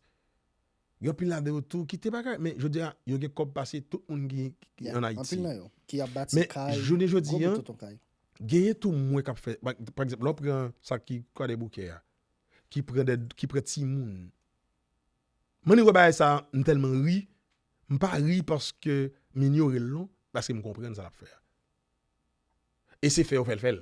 Gen anpil ladan yo tou ki te bagay. Men jodi a, yo gen kòb pase tout moun ki, ki ann Ayiti. Anpil nan yo, ki ap bati kay, gwo bout yon kay. Men jounen jodi a, genyen tou mwen k ap fè, pa, pa egzanp, lè w pran sa ki Kwadèboukè a, ki pran de, ki pran timoun. Mwen, mwen wè bagay sa, m tèlman ri, m pa ri paske m inyore l non, paske m konprann sa l ap fè a. E se fè yo fè l fè l.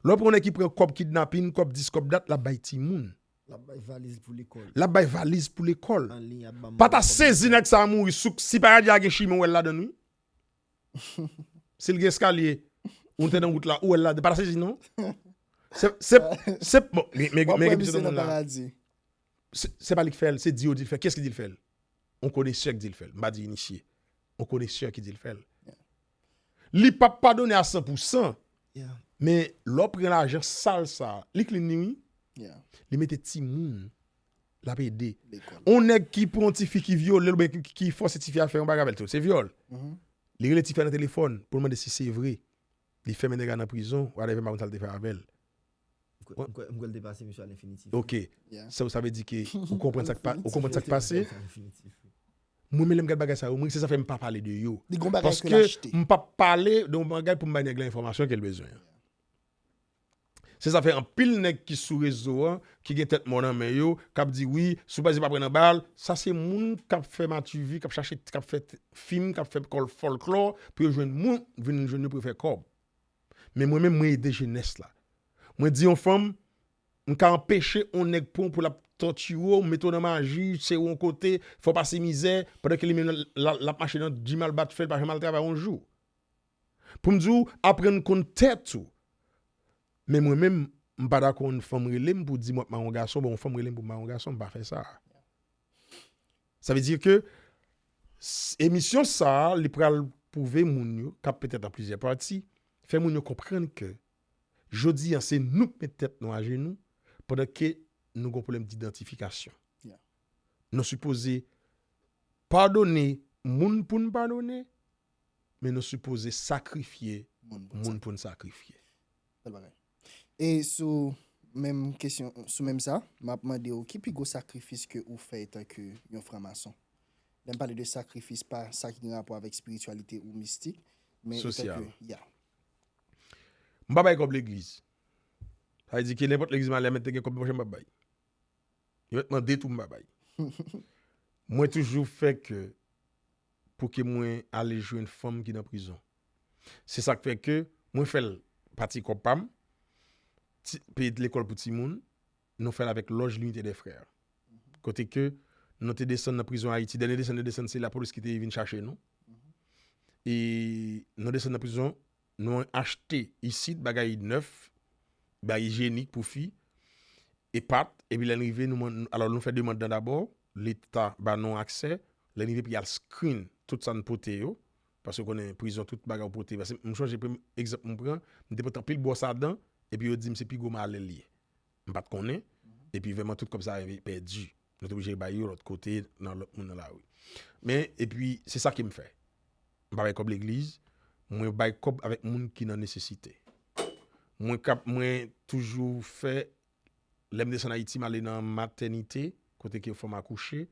Lè w pran yon nèg ki pran kòb kidnapin, kòb dis, kòb dat, l ap bay timoun. L ap bay valiz pou lekòl. L ap bay valiz pou lekòl. Anliy ap ban m. Pa ta sezi nèg sa a mouri sou, si paradi a gen chimen, w wè l ladan l wi. Si l gen eskalye, ou te nan wout la, ou wè l ladan, pa ta sezi non. Se, se, se, bon, men, men, men gen piti moun la. Se, se pa li k fè l, se di yo di l fè. Kiyès ki di l fè l? Yon konesè k di l fè l. M pa di inisye. Yon konesè ki di l fè l. Li p ap padone a san pou san. Men lè w pran lajan sal sa, li clean li wi. Li mete timoun, l ap ede. Yon nèg ki pran yon tifi ki vyole l oubyen ki, ki fòse tifi a fè yon bagay avè l tou, se vyòl. Li rele tifi a nan telefòn pou l mande si se vre. Li fèmen nèg la nan prizon, whatever, m pa konn sa l te fè avè l. M kwè, m kwè, m kwè l te pase misye a lenfinitif. Ok. Sa, sa vle di ke ou konprann sa k pa, ou konprann sa k pase? Mwen menm lè m gad bagay sa yo, mwen se sa fè m pa pale de yo. Li gon bagay ke l achte. Paske m p ap pale de yon bagay pou m bay nèg la enfòmasyon ke l bezwen an. Se sa fè anpil nèg ki sou rezo an, ki gen tèt mò nan men yo, k ap di wi, si w pa, si w pa pran nan bal, sa se moun k ap fè mativi, k ap chache, k ap fè t-, fim, k ap fè kòl-, fòlklò, pou yo jwenn moun, vin jwenn yo pou yo fè kòb. Men mwen menm, mwen ede jenès la. Mwen di yon fanm, m ka anpeche yon nèg pran w pou l ap tòtire w, mete w nan maji, sere w yon kote, fè w pase mizè, pandan ke li menm l, l, l ap mache nan jim al bat fè, l pa janm al travay yon jou. Pou m di w, aprann konn tèt ou. Men mwen menm, m pa dakò yon fanm rele m pou di m w ap mare yon gason, bon, yon fanm rele m pou m mare yon gason, m pa fè sa. Sa vle di ke s-, emisyon sa a, li pral pwouve moun yo, k ap petèt an plizyè pati, fè moun yo konprann ke jodi a, se nou k met tèt nou ajenou, pandan ke nou gon pwoblèm didantifikasyon. Nou sipoze padone moun pou n padone, men nou sipoze sakrifye moun pou n sakrifye. Bèl bagay. E sou menm kesyon, sou menm sa, m ap mande w, ki pi gwo sakrifis ke ou fè etanke yon franmason? Lè m pale de sakrifis, pa sa ki gen rapò avèk espirityalite ou mistik, men etanke, ya. M pa bay kòb legliz. Sa vle di ke nenpòt legliz m ale a, menm te gen kòb, m pa janm p ap bay. Yo mèt mande tou, m pa bay. Mwen toujou fè ke pou ke mwen ale jwenn fanm ki nan prizon. Se sa k fè ke mwen fè l pati kòb pa m, ti, peye lekòl pou timoun, nou fè l avèk lòj L'Unité des Frères. Kote ke nou te desann nan prizon Ayiti, dènye desann nou desann, se lapolis ki te vin chache nou. E nou desann nan prizon, nou achte isit bagay nèf, bagay ijyenik pou fi, e pat, epi lè n rive, nou, alò, nou fè demann nan dabò, Leta ba nou aksè, lè n rive, epi y al screen tout sa n pote yo, paske w konnen prizon, tout bagay w pote, paske m chonje premye egzanp m pran, m te pote anpil bwòs a dan, epi yo di m se pi gwo malè l ye. M pa t konnen, epi vrèman tout kòb sa yo pèdi. Mwen te oblije bay yo lòt kote, nan lòt moun nan lari. Men, epi, se sa ke m fè. M pa bay kòb legliz, mwen bay kòb avèk moun ki nan nesesite. Mwen kap, mwen toujou fè, lè m desann Ayiti, m ale nan matènite, kote ke fanm akouche,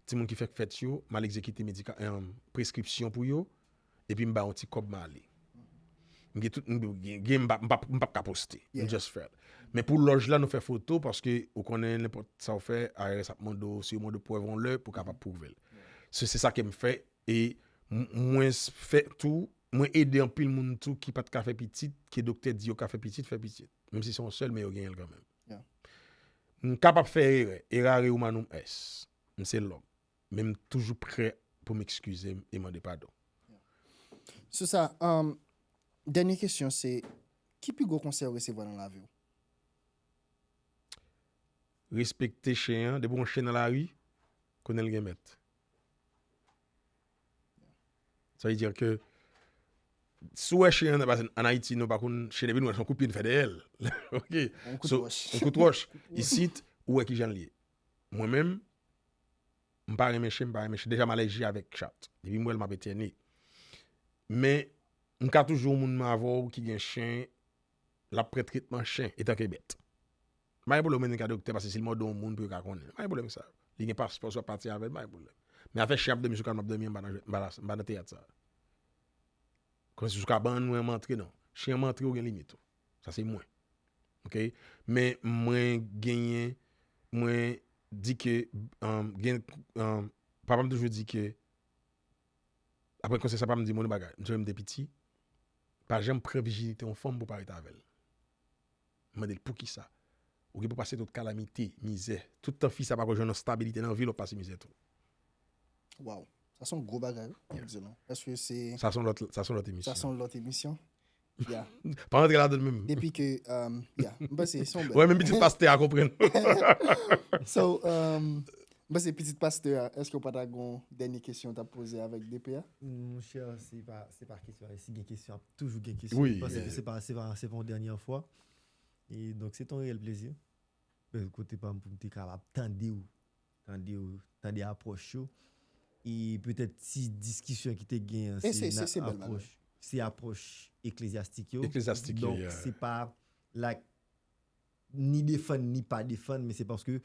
timoun ki fèk fèt yo, m al egzekite medika-, em, preskripsyon pou yo, epi m ba yon ti kòb, m ale. M gen tout, m gen, gen, m pa, m pa, m pap ka poste. M just fè l. Men pou lòj la, nou fè foto, paske ou konnen nenpòt sa w fè, I R S ap mande w, si yo mande w prèv yon lè, pou kapab pwouve l. Se, se sa ke m fè, e m, mwen s-, fè tou, mwen ede anpil moun tou ki pa t ka fè pitit, ke doktè di yo ka fè pitit, fè pitit. Menm si se yon sèl, men yo genyen l kanmenm. M kapab fè erè, errare humanum est. M se lòm. Men m toujou prè pou m ekskize m e mande padon. Sou sa, um, dènye kesyon se, ki pi gwo konsèy ou resevwa nan lavi w? Respekte chen an, depi yon chen nan lari, konnen l gen mèt. Sa vle di ke si w wè chen an, paske ann Ayiti, nou pa konn chen, depi nou wè l, se yon kout pye n fè dèyè l. Ok. Yon kout wòch. Isit, ou wè kijan l ye. Mwen menm, m pa renmen chen, m pa renmen chen. Deja, m alèji avèk chat. Depi m wè l, m ap etène. Men, m ka toujou yon moun avè w ki gen chen, l ap pran tretman chen, etanke bèt. M pa gen pwoblèm mande ka doktè, paske si l mòde yon moun pou yo ka konnen. M pa gen pwoblèm sa. Li gen paspò, si w ap pati avè l, m pa gen pwoblèm. Men afè chen ap dòmi sou kay, m ap dòmi anba nan, anba, anba nan teyat sa. Kòmsi sou kabann mwen, m antre, non. Chen an antre, ou gen limit ou. Sa se mwen. Ok? Men mwen genyen, mwen di ke, um, gen, um, papa m toujou di ke, apre konsèy sa, papa m di mwen yon bagay. M sonje m te piti, pa janm pran vijinite yon fanm pou pa ret avè l. M mande l poukisa. Ou gen pou pase tout kalamite, mizè. Tout tan fi sa pa ko jwenn yon stabilite nan vi l, w ap pase mizè tou. Wow. Sa se yon gwo bagay, wi, m ap di nou. Paske se Sa se yon lòt, sa se yon lòt emisyon. Sa se yon lòt emisyon. Yeah. Pa rantre ladan l menm. Depi ke, um, yeah, m panse se yon Wè, menm pitit pastè a konprann. So, um, m panse pitit pastè a, èske w pa ta gon dènye kesyon w t ap poze avèk D P a? Monchè, se pa, se pa kesyon. Si gen kesyon, ap toujou gen kesyon. Wi. M panse ke se pa, se pa, se pa yon dènye fwa. E donk, se te yon reyèl plezi. Kote pa m pou m te kapab tande w, tande w, tande apwòch yo. E petèt ti diskisyon ki te gen an, E se se- se- nan se bèl bagay. apwòch, se apwòch eklezyastik yo. Eklezyastik yo, Donk, yeah. Se pa, like, ni defann, ni pa defann, men se paske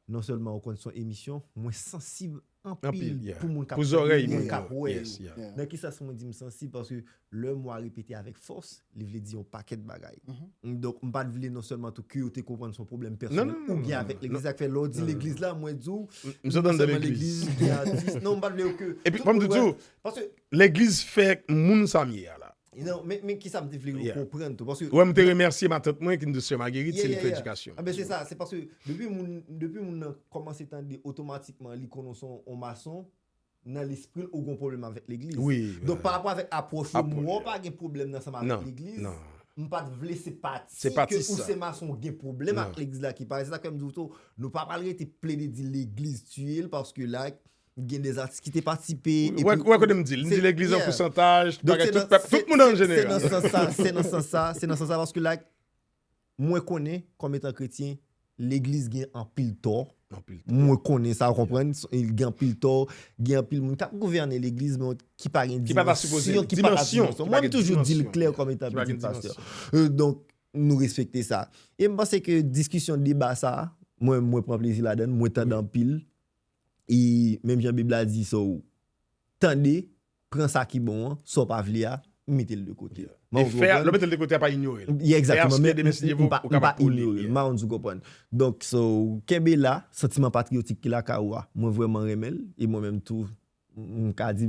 non sèlman ou konn se yon emisyon, mwen sansib anpil Anpil, yeah. Pou moun k ap Pou tande, zòrèy moun moun k ap yo. Wè Yes, yo. Yeah. Yeah. Nan ki sans mwen di m sansib? Paske lè mo a repete avèk fòs, li vle di yon pakèt bagay. Mhm. Donk, m pa t vle non sèlman tou ke yo te konprann se yon pwoblèm Non, pèsonèl non, non, ou gen non, avèk non. legliz la. K fè lè w di Non, non, legliz la, mwen di w, M sot anndan sèlman legliz. Legliz gen atis. Non, m pa t vle yo ke Epi, tout fò m moun di wè- w, legliz fè moun sa m ye a la. Non, men, men ki sa m te vle yo Yeah. Konprann tou? Paske Wè, m te remèsye matant mwen ki n di sè Marguerite, Yeah, se li yeah, fè yeah. edikasyon. Ah, ben, se sa, se paske depi moun, depi moun nan kòmanse tande otomatikman li konnen w se yon mason, nan lespri l ou gen yon pwoblèm avèk legliz. Wi, Donk, wi. pa rapò avèk apwòch yo, Apwòch, mwen yeah. pa gen pwoblèm nan ansanm avèk Non, legliz. non. M pa t vle se pati Se ke pati ou sa. Se mason gen pwoblèm Non. Ak legliz la ki parèt. Se sa k fè m di w tou, nou pa pral rete plede di legliz tiye l, paske la, gen de atis ki te patisipe. Wè, wè kote m di l. M di legliz an pousantaj, Donk, bagay se tout nan- pèp, se- tout moun an se- jeneral. Se nan sans sa, se nan sans sa, se nan sans sa, paske la, mwen konnen, kòm etan kretyen, legliz gen anpil tò. Anpil tò. Mwen konnen sa, w konprann, gen anpil tò, gen anpil moun k ap gouvène legliz, men ki pa gen Ki pa ta sipoze, dimansyon, ki pa ta dimansyon, dimansyon. ki pa Mwen, m gen toujou di l dimansyon, klè yeah. Kòm etan Ki pa pitit gen pastè. dimansyon. Euh, donk, nou respekte sa. E m panse ke diskisyon, deba sa a, mwen, mwen pran plezi ladan l, mwen tande anpil. E menm jan Bib la di, so, tande, pran sa ki bon an, sa w pa vle a, mete l de kote. E fè, lè w mete l de kote a, pa inyore l. Yeah, exactement. Fè aske Men demen si Dye m vo, pa- ou m pa kapab poli. Inyore l. M pa konn si w konprann. Donk, so, kenbe la, santiman patriyotik ki lakay ou a, mwen vrèman renmen l, e mwen menm tou, m ka di,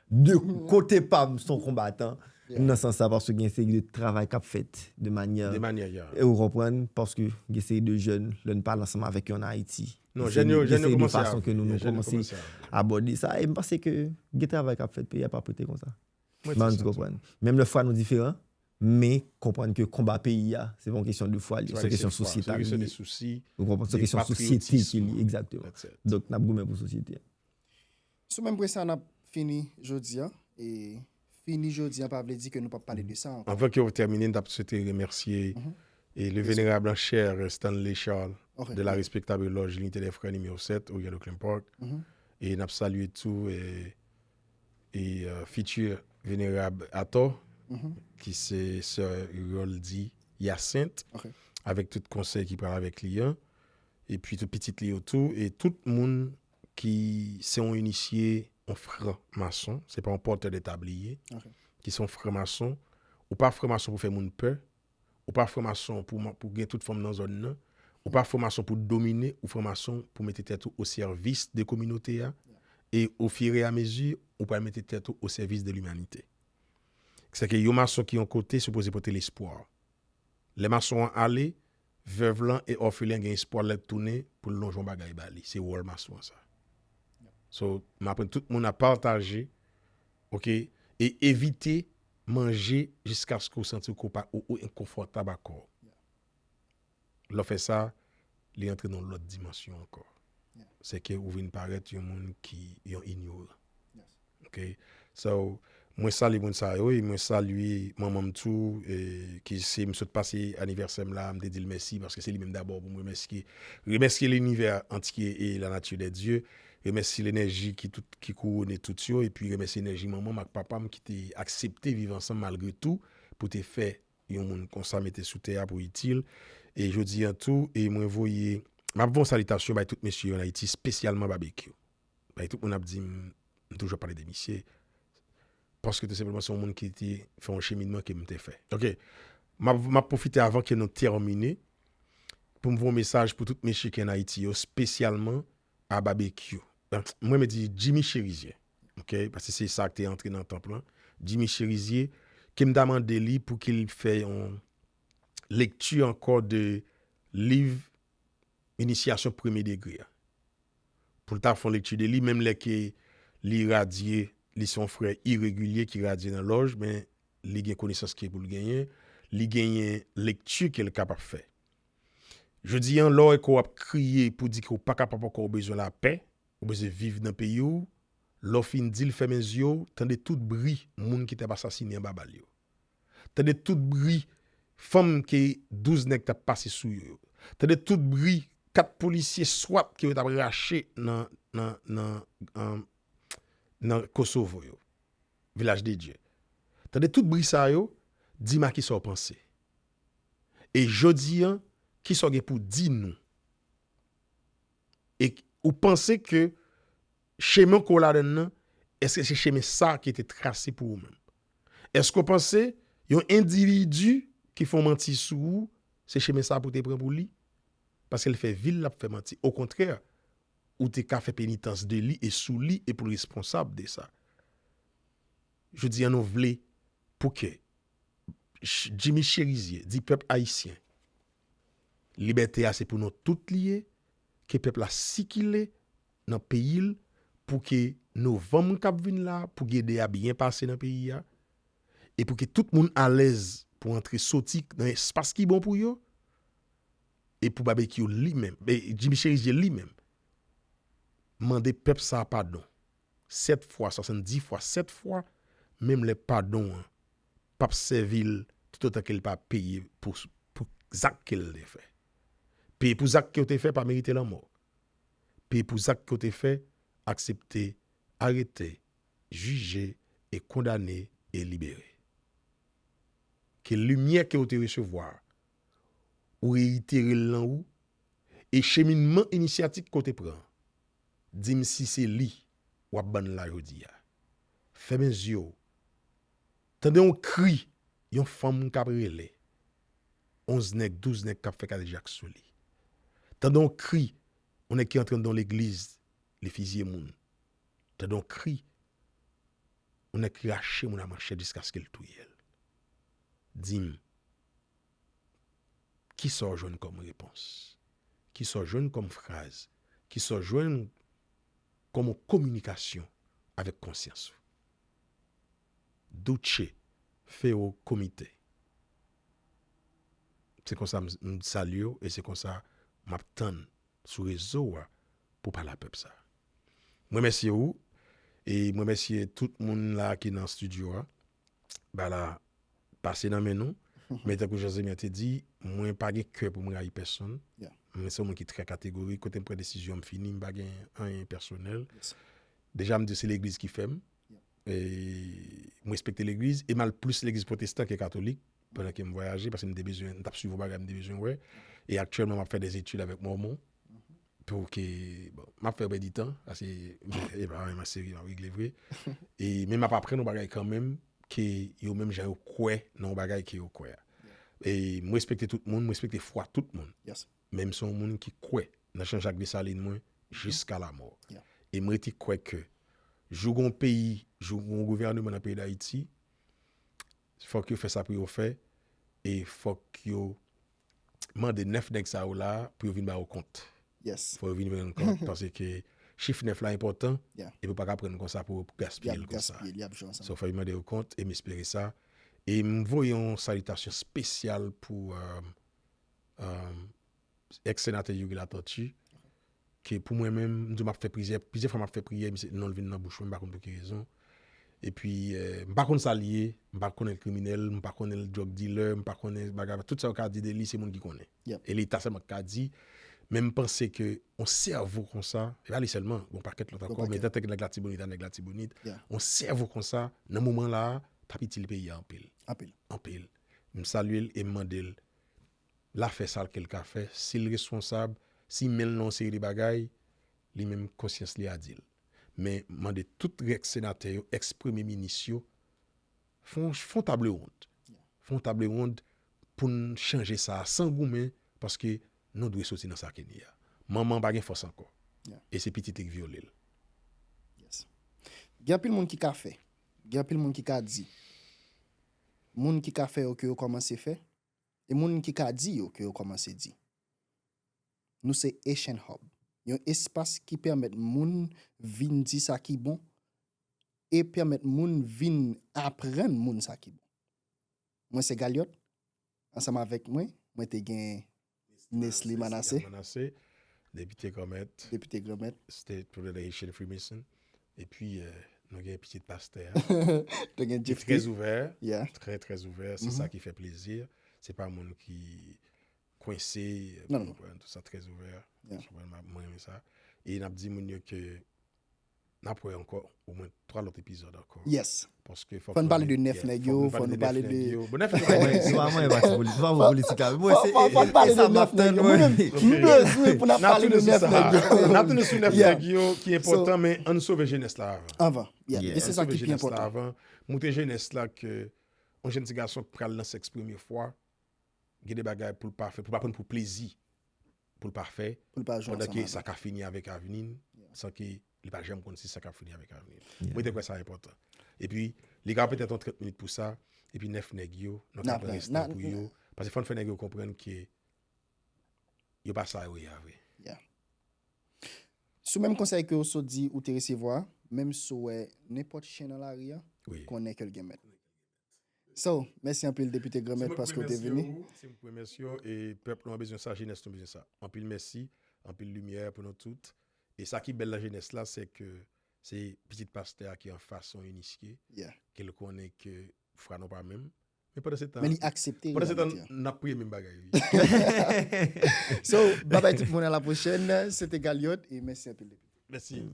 de kote pa m, se yon konbatan, nan sans sa, paske gen seri de travay k ap fèt de manyè, De manyè, yeah. E ou konprann, paske gen seri de jèn, lè n pale ansanm avèk yo ann Ayiti, Non, gen jèn yo, seri, gen jèn yo seri de kòmanse fason ke nou, nou jèn yo kòmanse kòmanse a. Abòde sa, e m panse ke gen travay k ap fèt peyi a, pa prete konsa. Mwen M di di sa. Konprann. Menm lè fwa nou diferan, men konprann ke konba peyi a, se pa yon kesyon de fwa li, se yon kesyon sosyete li ye. Ou konprann, se yon kesyon sosyete ki li, egzakteman. Donk, n ap goumen pou sosyete a. Sou menm pwen sa, n ap fini jodi a. E fini jodi a pa vle di ke nou p ap pale de sa ankò. Anvan ke w tèmine, n t ap swete remèsye e le venerab an chè Stanley Charles, de la respectable loge L'Unité des Frères nimewo sèt, Oakland Park. E n ap salye tou e, e, euh, futur venerab Atò, ki se sè Roldy Hyacinthe, avèk tout konsèy ki pral avèk li an, epi tout pitit li yo tou, e tout moun ki se yon inisye, yon fran mason, se pa yon pòtè de tab li ye, ki se yon fran mason, ou pa fran mason pou fè moun pè, ou pa fran mason pou, pou gen tout fanm nan zòn nan, ou pa fran mason pou domine, ou fran mason pou mete tèt ou o sèvis de kominote a, e o fur et à mesure, ou pral mete tèt ou o sèvis de limanite. Sèke yon mason ki yon kote sipoze pote lespwa. Lè mason an ale, vèv lan e òfelen an gen espwa lè l tounen pou l lonje yon bagay ba li. Se wòl mason an sa. So, m aprann tout moun a pataje, oke, e evite manje jiskaske w santi w konpa-, ou, ou enkonfòtab akò w. Lè w fè sa, li antre nan yon lòt dimansyon ankò. Sèke ou vin parèt yon moun ki, yon inyoran. Oke? So, mwen salye moun sa yo, e mwen salye manman m tou, e, ki se m sot pase anivèsè m la, m te di l mèsi, paske se li menm dabò pou m remèsye, remèsye linivè antye e la nature des dieux, remèsye lenèji ki tout, ki kouwone tout yo, epi remèsye enèji manman m ak papa m ki te aksepte viv ansanm malgre tou, pou te fè yon moun konsa mete sou tè a pou itil. E jodi a tou, e mwen voye, m ap voye yon salitasyon bay tout mesye yo an Ayiti, espesyalman Babekyou. Bay tout moun ap di m, m toujou ap pale de misye, paske tou senpleman se yon moun ki te fè yon cheminman ke m te fè. Oke, m ap, m ap pwofite avan ke nou tèmine, pou m voye yon mesaj pou tout mesye ki an Ayiti yo, espesyalman a Babekyou. Mwen, mwen di Jimmy Chérizier, oke, paske se sa k te antre nan tanp lan. Jimmy Chérizier, ke m ta mande li pou ke l fè yon lekti ankò de liv inisyasyon premye degre a. Pou l ta fè yon lekti de li, menm lè ke li radye, li se yon frè iregilye ki radye nan lòj, men li gen konesans ke pou l genyen, li genyen lekti ke l kapab fè. Jodi a, lè w wè ke w ap kriye pou di ke w pa kapab ankò, w bezwen lapè, ou bezwen viv nan peyi w, lè w fin di l fèmen zye w, tande tout bri moun ki t ap asasinen anba bal yo. Tande tout bri fanm ke douz nèg t ap pase sou yo yo. Tande tout bri kat polisye swat ke yo t ap rache nan, nan, nan, nan, nan Kosovo yo. Vilaj de Dye. Tande tout bri sa yo, di m a kisa w panse. E jodi a, kisa w gen pou di nou? E ou panse ke chemen ke w ladann nan, èske se chemen sa ki te trase pou ou menm? Èske w panse yon endividi ki fè yon manti sou ou, se chemen sa pou te pran pou li? Paske l fè vi l l ap fè manti. Okontrè, ou te ka fè penitans de li e sou li e pou l responsab de sa. Jodi a nou vle pou ke Ch-, Jimmy Chérizier di pèp ayisyen, libète a se pou nou tout li ye, ke pèp la sikile nan peyi l pou ke novanm k ap vin la, pou gede a byen pase nan peyi a, e pou ke tout moun alèz pou antre soti nan espas ki bon pou yo, e pou Babekyou li menm, e Jimmy Chérizier li menm, mande pèp sa a padon. Sèt fwa, swasanndis fwa, sèt fwa, menm lè padon an p ap sèvi l toutotan ke l pa peye pou, pou zak ke l te fè. Peye pou zak ke w te fè pa merite lanmò. Peye pou zak ke w te fè, aksepte arete, jije e kondane e libere. Ke limyè ke w te resevwa a, ou reyitere l nan ou, e cheminman inisyatik ke w te pran, di m si se li w ap ban n la jodi a. Fèmen zye w. Tande yon kri yon fanm k ap rele. Onz nèg, douz nèg k ap fè kadejak sou li. Tande yon kri yon nèg ki antre anndan yon legliz, li fizye moun. Tande yon kri yon nèg ki rache moun a manchèt jiskaske l touye l. Di m, kisa w jwenn kòm repons? Kisa w jwenn kòm fraz? Kisa w jwenn kòm yon kominikasyon avèk konsyans ou? Duce, Fero, Komite. Se konsa m, m salye w e se konsa m ap tann sou rezo a pou pale a pèp sa. Mwen remèsye ou e mwen remèsye tout moun la ki nan estidyo a. Bagay la pase nan men nou. Men tankou Jan Zemi an te di, mwen pa gen kè pou m rayi pèsonn. M Mwen se yon moun ki trè kategorik, kote m pran desizyon, m fini, m pa gen anyen pèsonèl. Deja, m di se legliz ki fè m. E m respekte legliz, e m al plis legliz pwotestan ke katolik, pandan ke m vwayaje, paske m te bezwen, m t ap swiv yon bagay, m te bezwen wè. E aktyèlman, m ap fè des études avèk Mòmon, pou ke, bon, m ap fè pèdi tan, paske, e pa anyen serye, m ap regle vre. E, men m ap aprann yon bagay kanmenm, ke yo menm jan yo kwè nan yon bagay ke yo kwè a. E m respekte tout moun, m respekte fwa tout moun. Men m se yon moun ki kwè nan Jean-Jacques Dessalines mwen jiska lamò. E m rete kwè ke jou gon peyi, jou gon gouvèneman nan peyi Dayiti, fòk yo fè sa pou yo fè, e fòk yo mande nèf nèg sa yo la pou yo vin ba yo kont. Fòk yo vin rann kont, paske chif nèf la enpòtan, epi w pa ka pran l konsa pou gaspiye l konsa. So, fòk yo mande yo kont, e m espere sa. E m voye yon salitasyon espesyal pou, euh, euh, ex-senatè Youri Latortue, ke pou mwen menm, m di w m ap fè plizyè, plizyè fwa m ap fè priyè, misye, non l vin nan bouch mwen, m pa konn pou ki rezon. Epi, euh, m pa konn sa l ye, m pa konnen l kriminèl, m pa konnen l drug dealer, m pa konnen bagay, tout sa yo ka di de li, se moun ki konnen. E Leta sèlman ki ka di, men m panse ke yon sèvo konsa, e pa li sèlman, gon pakèt lòt ankò, men tanke nèg Latibonit a nèg Latibonit, yon sèvo konsa, nan moman la a, t ap itil peyi a anpil. Anpil. M salye l e m mande l, l a fè sa ke l ka fè, si l responsab, si men l nan yon seri de bagay, li menm konsyans li a di l. Men mande tout ex-senatè yo, ex-premye minis yo, fè yon, fè yon table ronde. Fè yon table ronde pou n chanje sa a san goumen, paske nou dwe soti nan sa ke n ye a. Manman pa gen fòs ankò. E se pitit li k vyole l. Gen anpil moun ki ka fè. Gen anpil moun ki ka di. Moun ki ka fè yo ke yo kòmanse fè. E moun ki ka di yo ke yo kòmanse di. Nou se Haitian Hub, yon espas ki pèmèt moun vin di sa ki bon e pèmèt moun vin aprann moun sa ki bon. Mwen se Galiot, ansanm avèk mwen, mwen te gen Nesly Manassé, depite Granmèt, depite Granmèt, state president Haitian Freemason, epi euh, nou gen pitit pastè a, ki trè ouvè, trè, trè ouvè, se sa ki fè plezi, se pa moun ki kwense, konprann, tout sa trè ouvè. Mwen renmen sa. E n ap di moun yo ke n ap wè ankò omwen twa lòt epizòd ankò. Paske fòk n pale de nèf nèg yo, fòk n pale de. Bon, nèf nèg yo, se pa mwen, se pa mwen, se pa mwen politik la. Fòk n pale de nèf nèg yo. Mwen menm, m bezwen pou n ap pale de nèf nèg yo. N ap tounen sou nèf nèg yo ki enpòtan, men ann sove jenès la avan. Avan, yeah. E se sa ki pi enpòtan. Moute jenès la ke yon jèn ti gason k pral nan sèks premye fwa, gen de bagay pou l pa fè, pou l pa pran pou plezi, pou l pa fè, pandan ke sa ka fini avèk avni l, san ke li pa janm konn si sa ka fini avèk avni l. Mwen te kwè sa enpòtan. Epi, li ka petèt yon trant minit pou sa, epi nèf nèg yo, nou ka pran restan pou yo. Paske fò n fè nèg yo konprann ke yo pa sa yo ye a vre. Sou menm konsèy ke w sot di ou te resevwa, menm si w wè nenpòt chen nan lari a, konnen ke l gen mèt. So, mèsi anpil, Depite Granmèt, paske w te vini. Se mwen k remèsye w, e pèp nou an bezwen sa, jenès nou bezwen sa. Anpil mèsi, anpil limyè pou nou tout. E sa ki bèl nan jenès la, se ke se pitit pastè a ki anfas yon inisyé, ke l konnen ke fwa nou pa menm. Men pandan se tan, men li aksepte pandan se tan, n ap priye menm bagay, wi. So, babay tout moun, a la pwochèn. Se te Galiot, e mèsi anpil, Depite. Mèsi.